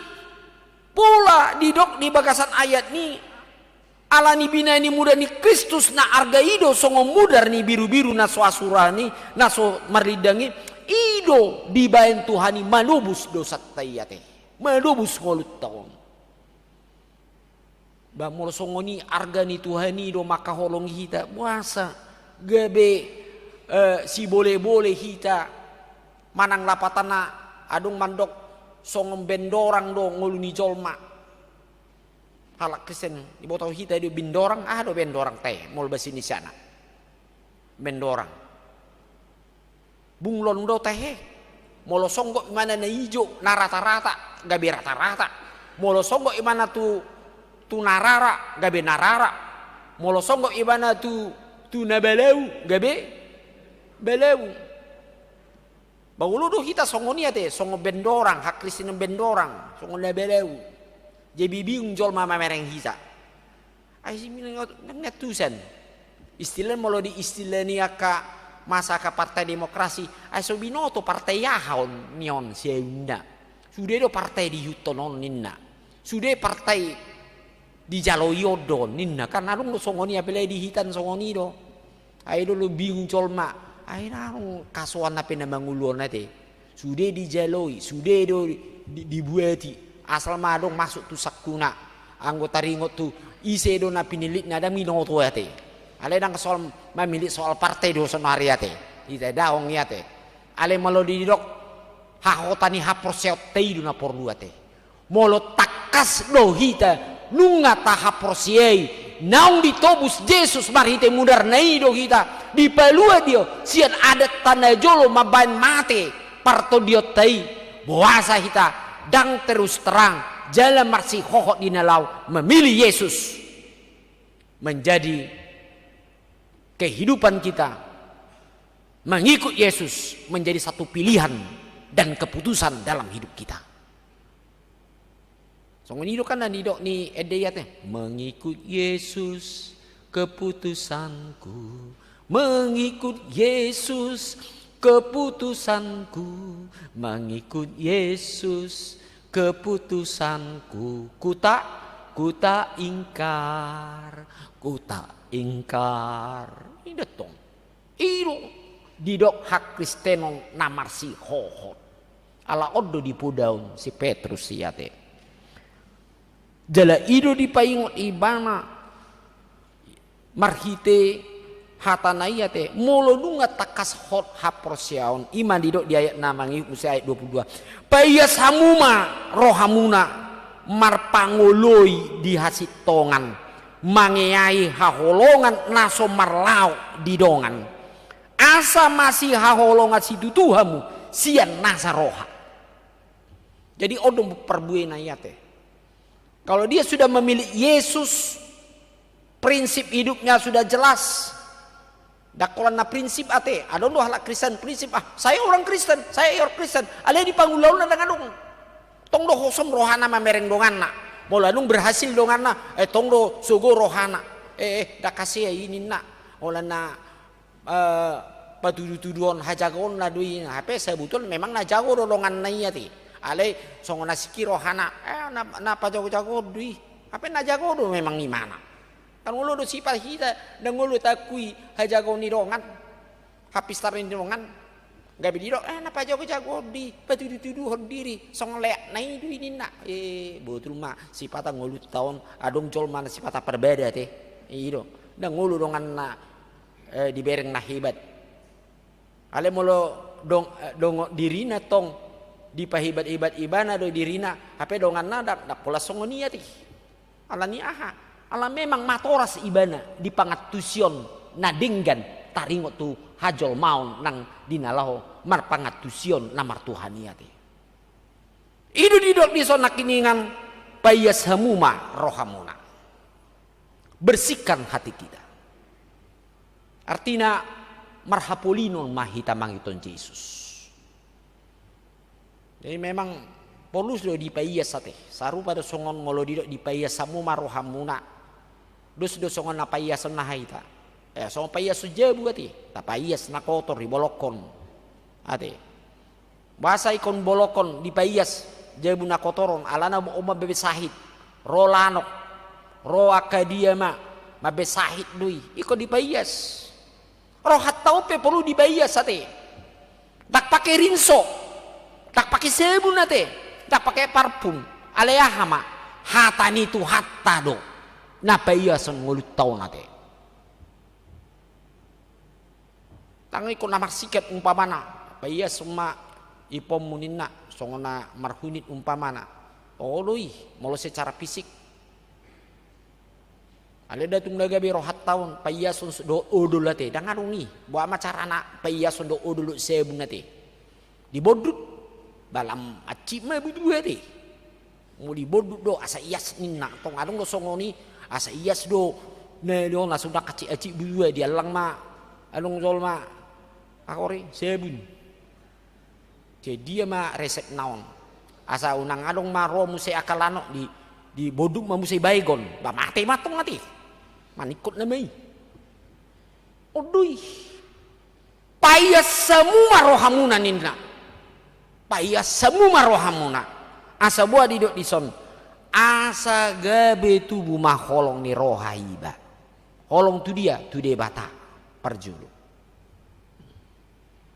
pola didok di bagasan ayat ni, alani binahen ni mudar ni Kristus na arga i do songon mudar ni birubiru na so asura ni, na so marlindang i, i do dibahen Tuhan i manobus dosanta i ate. Manobus ngolunta on. Ba molo songon i arga ni Tuhan i do mangkaholongi hita, boasa gabe, eh, sibolebole hita manang lapatanna adong mandok songon bendorang do ngolu ni jolma. Halak Kristen, diboto hita do bendorang, aha do bendorang tahe, molo bahasa Indonesiana. Bendorang. Bunglon do tahe. Molo songgop ibana na ijo, na rata-rata, gabe rata-rata. Molo songgop ibana tu, tu na rara, gabe na rara. Molo songgop ibana tu, tu na balau, gabe balau. Ba olo do hita songon i ate, songon bendorang, hakristenon bendorang, songon na balau. Jadi bingung jolma mamereng hita. Ai si bilang ngot-, ngot-, ngotusan. Istilah molo di istilah ni angka masa angka partai demokrasi, ai so binoto partai aha on ni on siaunna. Sude do partai diihuthon on ninna. Sude partai dijaloi on do ninna. Kan adong do songon i, apalai di hita songon i do. Ai do lo bingung jolma. Ai na adong kasoan hape na mangolu on ate. Sude dijaloi, sude do di, di, dibuati. Asal ma adong masuk tu sangkuna. Anggo taringot tu ise do na pinillitna, ndang binoto ate. Alai ndang soal mamillit soal partai do saonari ate. Ita daong i ate. Alai molo didok hahota ni haporseaonta i do na porlu ate. Molo tangkas do hita nunga tahaporseai naung ditobus Jesus marhite mudarna i do hita, dipalua do sian adatta na jolo mambahen mate partondionta i, boasa hita ndang terus terang jala marsihohot di na laho memilih Yesus menjadi kehidupan kita, mengikut Yesus menjadi satu pilihan dan keputusan dalam hidup kita. Songon i do kan na nidok ni ende i ate. Mengikut Yesus keputusanku. Mengikut Yesus keputusanku. Mengikut Yesus keputusanku. Ku tak, ku tak ingkar. Ku tak ingkar. I do tong. I do didok hakristenon na marsihohot. Ala on do dipoda on si Petrus i ate. Jala i do dipaingot ibana marhite hatana i ate. Molo nunga tangkas hot haporseaon, i ma didok di ayat na mangihut muse ayat dua pulu dua. Paias hamu ma rohamuna marpangoloi di hasintongan, mangeahi haholongan na so marlaok di dongan. Asa masihaholongan situtu hamu sian nasa roha. Jadi on do parbuena i ate. Kalau dia sudah memilih Yesus, prinsip hidupnya sudah jelas. Ndang holan na prinsip ate, adong do halak Kristen prinsip, ah, saya orang Kristen, saya orang Kristen. Alai di pangulaonna ndang adong. Tong do hosom rohana mamereng donganna. Molo adong berhasil donganna, eh, tong do sogo rohana. Eh, eh, ndang hasea i ninna. Holan na, eh, patudu-tuduhon hajagoonna do i. Hape sebetulna memang na jago do donganna i ate. Alai songon na singkir rohana, eh, na, na pajago-jagoon do i. Hape na jago do memang imana. Kan olo do sipat hita, ndang olo taakui hajagoon ni dongan, hapistaran ni dongan. Gabe didok, eh, na pajago-jagoon do i, patudu-tuduhon diri, songon leakna i do i ninna. Eh, botul ma sipata ngolunta on, adong jolma na sipata parbada ate. I do. Ndang olo donganna, eh, dibereng na hebat. Alai molo dong, eh, dongan dirina tong dipahebat-hebat ibana do dirina, hape donganna ndang, ndang pola songon i ate. Ala ni aha? Ala memang matoras ibana di pangantusion na denggan taringot tu hajolmaon nang di na laho marpangantusion na martuhan i ate. I do didok dison nangkiningan, paias hamu ma rohamuna. Bersihkan hati kita. Artina, marhapolinon ma hita mangihut Jesus. Jadi memang porlu do dipaias ate. Sarupa do songon molo didok dipaias hamu ma rohamuna. Dos do songon na paiason na hita. Eh, songon paiason jabu ate. Tapaias na kotor dibolokkon. Ate. Boasa ingkon bolokkon dipaias jabu na kotor on, alana on mambaen sahit. Ro lanok, ro angka dia ma, mambaen sahit do i. Ingkon dipaias. Rohanta on pe porlu dipaias ate. Ndang pake rinso, ndang pake sabun ate, ndang pake parfum. Alai aha ma? Hata ni Tuhanta do na paiason ngolunta on ate. Ndang ingkon na marsikat umpamana, paias ma iponmu ninna, songon na marhunit umpamana. Olo i, molo secara fisik. Alai ndang tung na gabe rohanta on, paiason dohot odol ate, ndang adong i. Boha ma carana paiason dohot odol dohot sabun ate? Dibondut, ba lam hansit ma butuha ate. Molo dibondut do asa ias ninna, tong adong do songon i, asa ias do. Na do na suda hansit-hansit butuha, diallang ma adong jolma, aha ore, sabun. Jadi dia ma resepna on. Asa unang adong ma ro muse angka lanok di, dibondut ma muse Baygon. Ba mate ma tong ate. Maningkot nama i. On do i. Paias hamu ma rohamuna ninna. Paias hamu ma rohamuna. Asa boha didok dison? Asa gabe tubu ma holong ni roha iba. Holong tu dia? Tu Debata. Parjolo.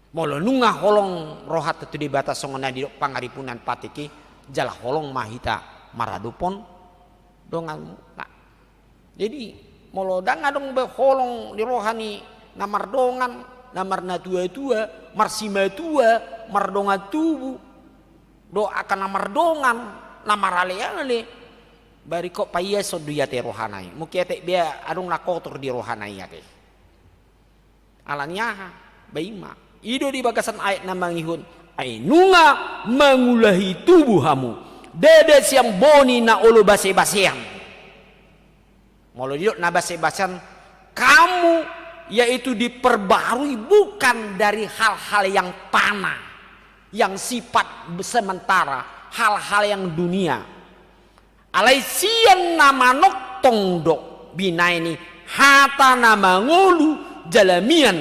Molo nunga holong rohanta tu Debata songon na didok Pangaribunan patik i, jala holong ma hita maradophon donganmuna. Jadi, molo ndang adong be holong di roha ni na mardongan, na marnatuatua, marsimatua, mardongan tubu, dohot angka na mardongan, na maraleale, ba ringkot paiason do i ate rohana i. Mungkin ate be adong na kotor di rohana i ate. Ala ni aha? Ba i ma. I do di bagasan ayat na mangihut, ai nunga mangulahi tubu hamu, ndada sian boni na olo basebasean. Molo didok na basebasean, kamu yaitu diperbarui bukan dari hal-hal yang fana, yang sifat sementara, hal-hal yang dunia. Alai sian na manongtong do binaen i hata na mangolu jala mian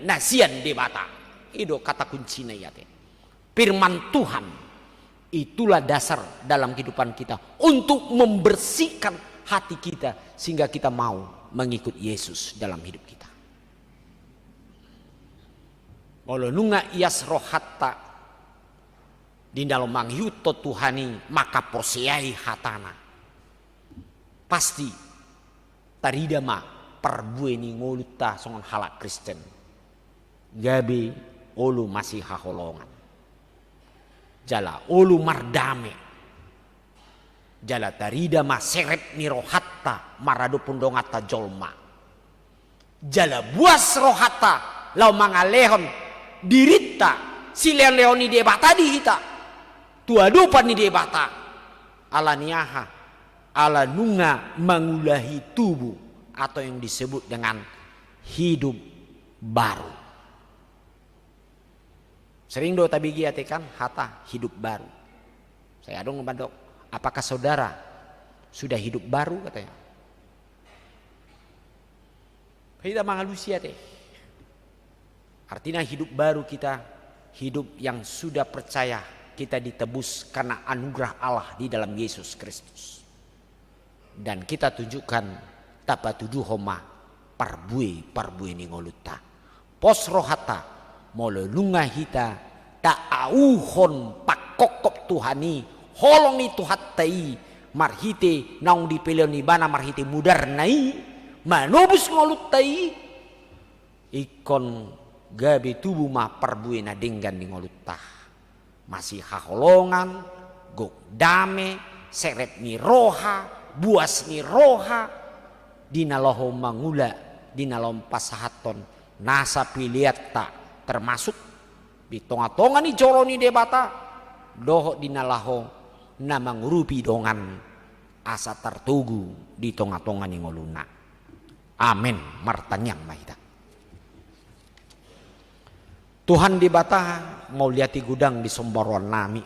na sian Debata. I do kata kuncina i ate. Firman Tuhan, itulah dasar dalam kehidupan kita untuk membersihkan hati kita sehingga kita mau mengikut Yesus dalam hidup kita. Molo nunga ias rohanta di na laho mangihuthon Tuhan i, mangkaporseai hatana, pasti tarida ma parbue ni ngolunta songon halak Kristen. Gabe olo masihaholongan jala olo mardame. Jala tarida ma serep ni rohanta maradophon donganta jolma. Jala buas rohanta laho mangalehon dirinta, silehonlehon ni Debata di hita tu adopan ni Debata. Ala ni aha? Ala nunga mangulahi tubu atau yang disebut dengan hidup baru. Sering do tabege ate kan hata hidup baru. Sai adong mandok, apakah saudara sudah hidup baru, katanya. Hita mangalusi ate. Artinya hidup baru kita, hidup yang sudah percaya kita ditebus karena anugerah Allah di dalam Yesus Kristus. Dan kita tunjukkan, tapatuduhon ma parbue, parbue ni ngolunta. Pos rohanta, molo nunga hita taauhon pangkophop Tuhan i, holong ni Tuhanta i, marhite naung dipelehon Ibana marhite mudarna i, manobus ngolunta i, ingkon gabe tubu ma parbue na denggan di ngolunta. Masihaholongan, gok dame, serep ni roha, buas ni roha, di na laho mangula, di na laho pasahathon nasa peleanta, termasuk di tonga-tonga ni joro ni Debata, dohot di na laho na mangurupi dongan asa tartogu di tonga-tonga ni ngoluna. Amen. Martangiang ma hita. Tuhan Debata, mauliate godang di somba rohanami.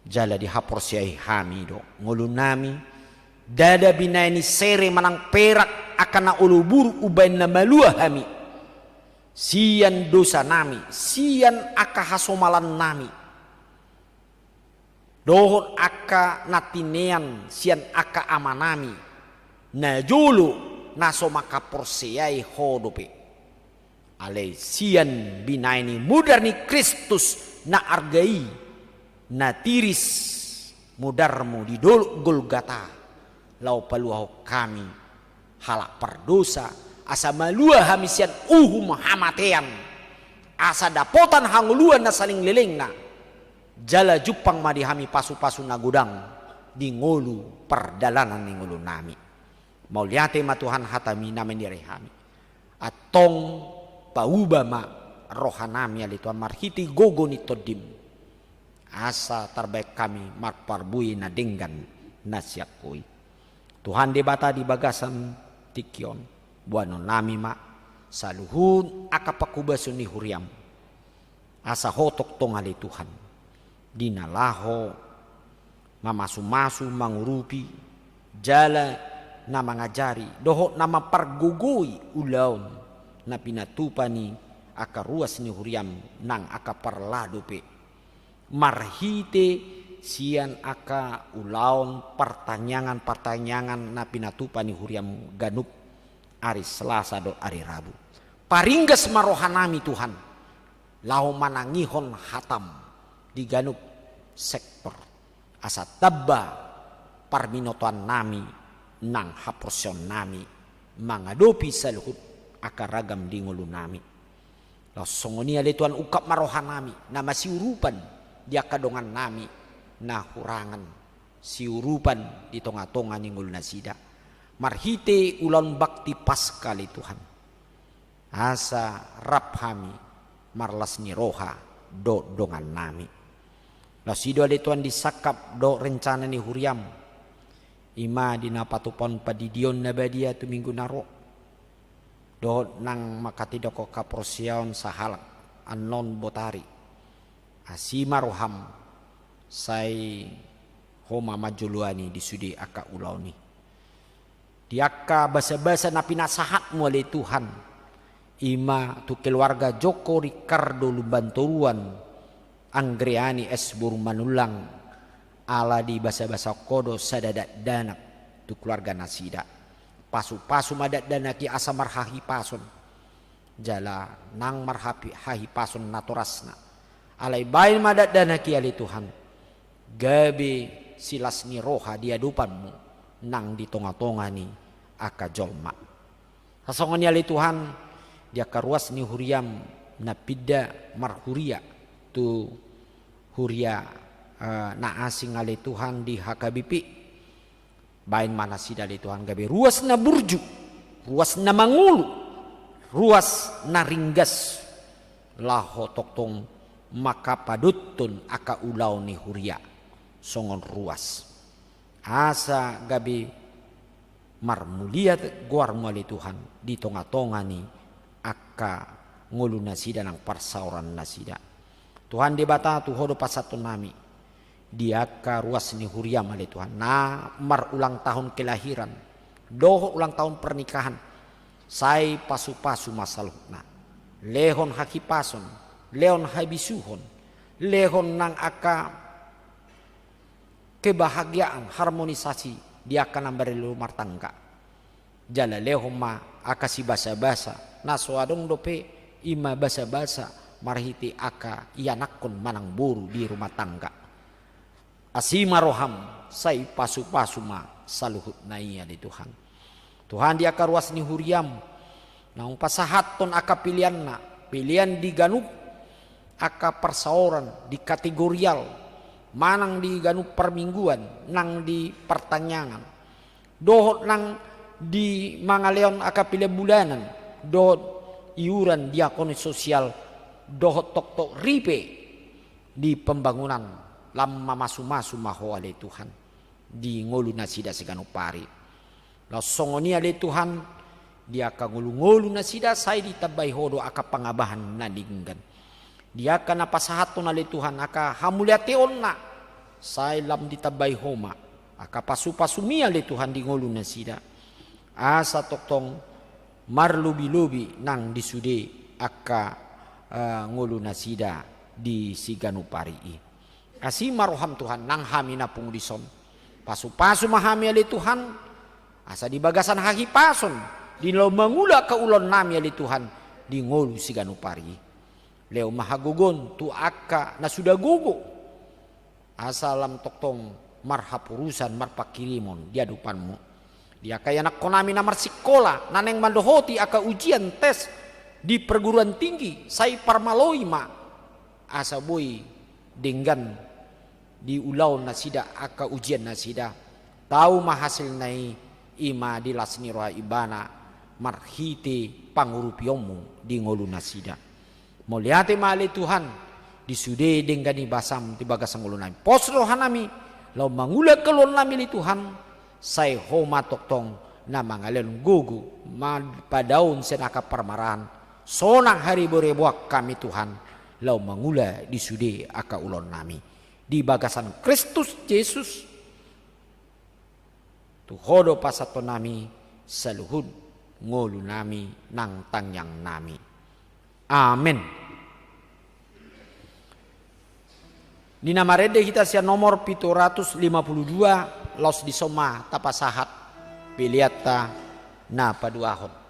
Jala dihaporseai hami do ngolunami, ndada binaen ni sere manang perak angka na olo buruk umbaen na malua hami sian dosanami, sian angka hasomalannami, dohot angka na tinean sian angka amanami, najolo na so mangkaporseai Ho dope. Alai sian binaen ni mudar ni Kristus na arga i, na tiris mudarmu di dolok Golgata, laho paluahon hami halak pardosa, asa malua hami sian uhum hamatean, asa dapotan hangoluan na saleleng-lelengna, jala jumpang ma di hami pasu-pasu na godang di ngolu pardalanan ni ngolunami. Mauliate ma Tuhan hatami na mendere hami. Antong pauba ma rohanami ale Tuhan marhite gogo ni Tondim. Asa tarbaen hami marparbue na denggan na sian Ho i. Tuhan Debata di bagasan tingki on, boanonnami ma saluhut angka panghobason ni huriam. Asa Ho tongtong ale Tuhan, di na laho mamasu-masu, mangurupi, jala na mangajari, dohot na mampargogoi ulaon na pinatupa ni angka ruas ni huriam nang angka parlado pe. Marhite sian angka ulaon partangiangan-partangiangan na pinatupa ni huriam ganup ari Selasa dohot ari Rabu. Paringgas ma rohanami Tuhan, laho manangihon hatam di ganup sektor, asa tamba parbinotoannami nang haporseaonnami mangadopi saluhut angka ragam di ngolunami. Laos songon i ale Tuhan, ungkap ma rohanami na masiurupan di angka dongannami na hurangan siurupan di tonga-tonga ni ngolunasida, marhite ulaon bakti Paska ale Tuhan. Asa rap hami marlas ni roha dohot dongannami. Laos i do ale Tuhan di sangkap dohot rencana ni huriam, i ma di na patupaon pandidion na badia tu minggu na ro, dohot nang manghatindanghon haporseaon sahalak annon botari. Asi ma roham, sai Ho ma manjoloani di sude angka ulaon i. Di angka basa-basa na pinasahatmu ale Tuhan, i ma tu keluarga Joko Ricardo Lumban Toruan, Anggreani S boru Manullang, ala dibasa-basa Ho do sada dakdanak tu keluarga nasida. Pasu-pasu ma dakdanak i asa marhahipason, jala nang marhapi-, hahipason natorasna. Alai baen ma dakdanak i ale Tuhan, gabe silas ni roha di adopanmu nang di tonga-tonga ni angka jolma. Songon i ale Tuhan, di angka ruas ni huriam na pinda marhuria tu huria, eh, na asing ale Tuhan di H K B P. Baen ma nasida ale Tuhan gabe ruas na burju, ruas na mangolu, ruas na ringgas, laho tongtong mangkapadothon angka ulaon ni huria songon ruas. Asa gabe marmulia goarmu ale Tuhan di tonga-tonga ni angka ngolunasida nang parsaorannasida. Tuhan Debata, tu Ho do pasahatonnami di angka ruas ni huriam ale Tuhan, na marulang tahun kelahiran dohot ulang tahun pernikahan, sai pasu-pasu ma saluhutna. Lehon hahipason, lehon habisuhon, lehon nang angka kebahagiaan, harmonisasi di angka na marumah tangga. Jala lehon ma angka sibasa-basa na so adong dope, i ma basa-basa marhite angka ianakhon manang boru di rumah tangga. Asi ma roham, sai pasu-pasu ma saluhutna i ale Tuhan. Tuhan, di angka ruas ni huriaM, naung pasahathon angka peleanna, pelean di ganup angka parsaoran, di kategorial, manang di ganup parmingguan, nang di partangiangan, dohot nang di mangalehon angka pelean bulanan, dohot iuran diakonis sosial, dohot toktok ripe di pembangunan, lam mamasumasu ma Ho ale Tuhan di ngolu nasida siganup ari. Laos songon i ale Tuhan, di angka ngolungolu nasida sai ditambai Ho do angka pangabahan na denggan. Di angka na pasahathon ale Tuhan angka hamauliateonna, sai lam ditambai Ho ma angka pasupasuMi ale Tuhan di ngolu nasida. Asa tongtong marlobilobi nang di sude angka, eh, ngolu nasida di siganup ari i. Asi ma rohaM Tuhan, nang hami na pungu dison. Pasupasu ma hami ale Tuhan, asa di bagasan hahipason, di na laho mangula angka ulaonnami ale Tuhan, di ngolu siganup ari i. Lehon ma hagogoon tu angka na suda gogo, asa lam tongtong marhaporusan, marpanghirimon di adopanMu. Di angka ianakkonami na marsikola, na naeng mandohoti angka ujian tes di perguruan tinggi, sai parmaloi ma, asa boi denggan diulahon nasida angka ujian nasida. Tau ma hasilna i, i ma di las ni roha ibana marhite pangurupionMu di ngolu nasida. Mauliate ma ale Tuhan, di sude denggan ni basaM di bagasan ngolunami. Pos rohanami, laho mangula angka ulaonnami ale Tuhan, sai Ho ma tongtong na mangalehon gogo, ma padaon sian angka parmaraan, sonang hariboreboan hami Tuhan, laho mangula di sude angka ulaonnami. Di bagasan Kristus Jesus, tu Ho do pasahatonnami saluhut ngolunami nang tangiangnami. Amen. Di na marende hita sian nomor pitu ratus lima puluh dua, laos dison ma tapasahat peleanta na paduahon.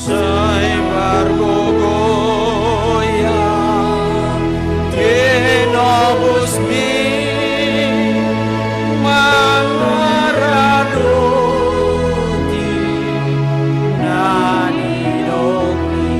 Sai margogoiang tinobusmi mangaradoti na nidokmi.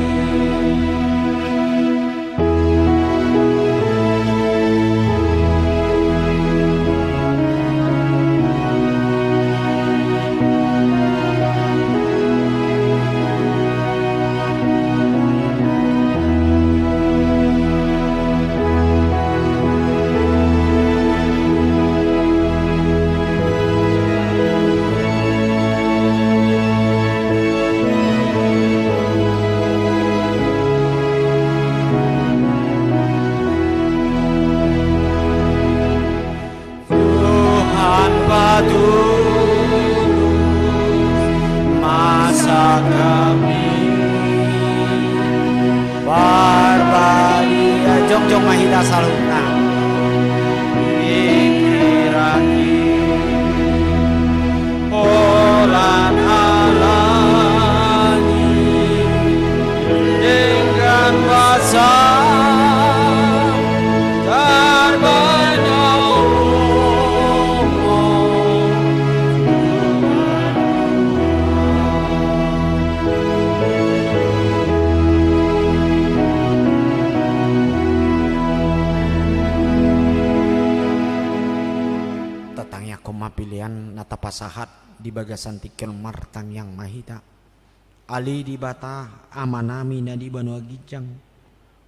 Tuhan patulus ma sangkapmi. Parbadia, jongjong ma hita saluhutna. Pingkiranki holan Alani denggan basa tarbaen na umum. Sahat di bagasan tingki on martangiang ma hita. Ale Debata, Amanami na di banua ginjang,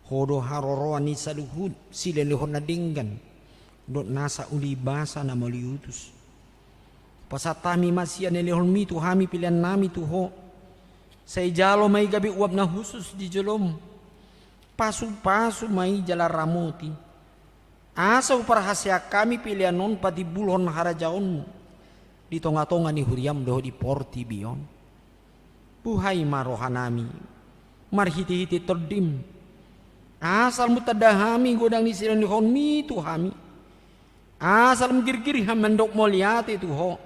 Ho do haroroan ni saluhut silehonlehon na denggan dohot nasa uli basa na mauliutus. Pasahat hami ma sian lehonmi tu hami peleannami tu Ho. Sai jalo ma i gabe uap na hushus di jolom. Pasupasu ma i jala ramoti, asa huparhaseang hami pelean on patimbulhon harajaonmu di tongatonga ni huriam dohot di portibi on. Buhai ma rohanami marhitehite Tondim, asa lam tanda hami godang ni silehonlehonmi tu hami, asa lam girgir hami mandok mauliate tu Ho,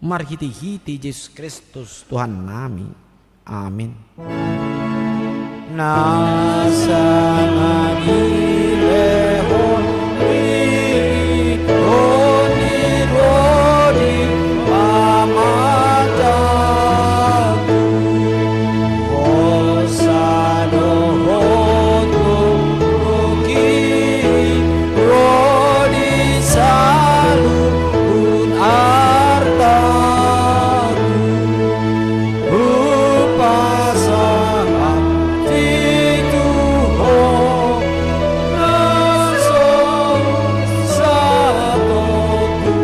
marhitehite Jesus Kristus Tuhannami. Amin. Nasa na dilehon ni Ho ni ro di pamatangku, hosa dohot gokhon i ro di saluhut artaku. Hupasahat i tu Ho na so satongkin.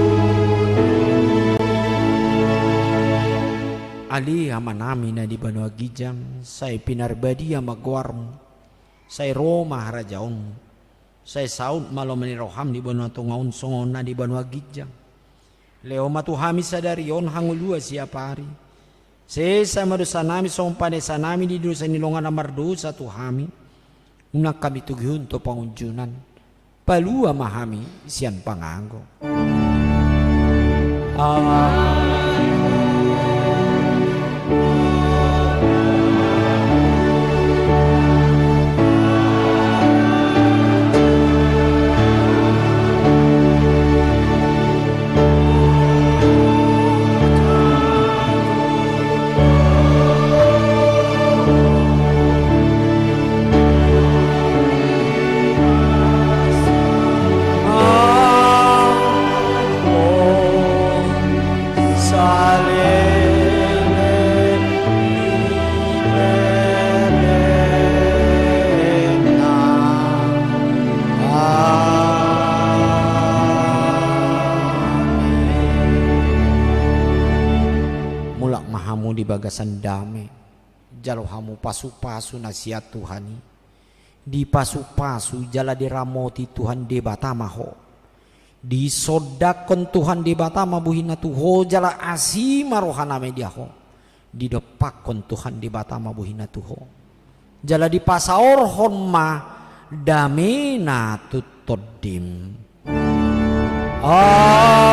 Ale Amanami na di banua ginjang, sai pinarbadia ma goarmu, sai ro ma harajaonmu, sai saut ma lomo ni roham di banua tonga on songon na di banua ginjang. Lehon ma tu hami sadari on hangoluan siapari. Sesa ma dosanami songon panesanami di dosa ni dongan na mardosa tu hami. Unang hami togihon tu pangunjunan. Palua ma hami sian pangago. Amen. Mulak ma hamu di bagasan dame, jalo hamu pasupasu na sian Tuhan i. Dipasupasu jala diramoti Tuhan Debata ma ho. Disondangkon Tuhan Debata ma bohina tu ho jala asi ma rohana ma di ho. Didompakkon Tuhan Debata ma bohina tu ho. Jala dipasaorhon ma damena tu tondim. Amen.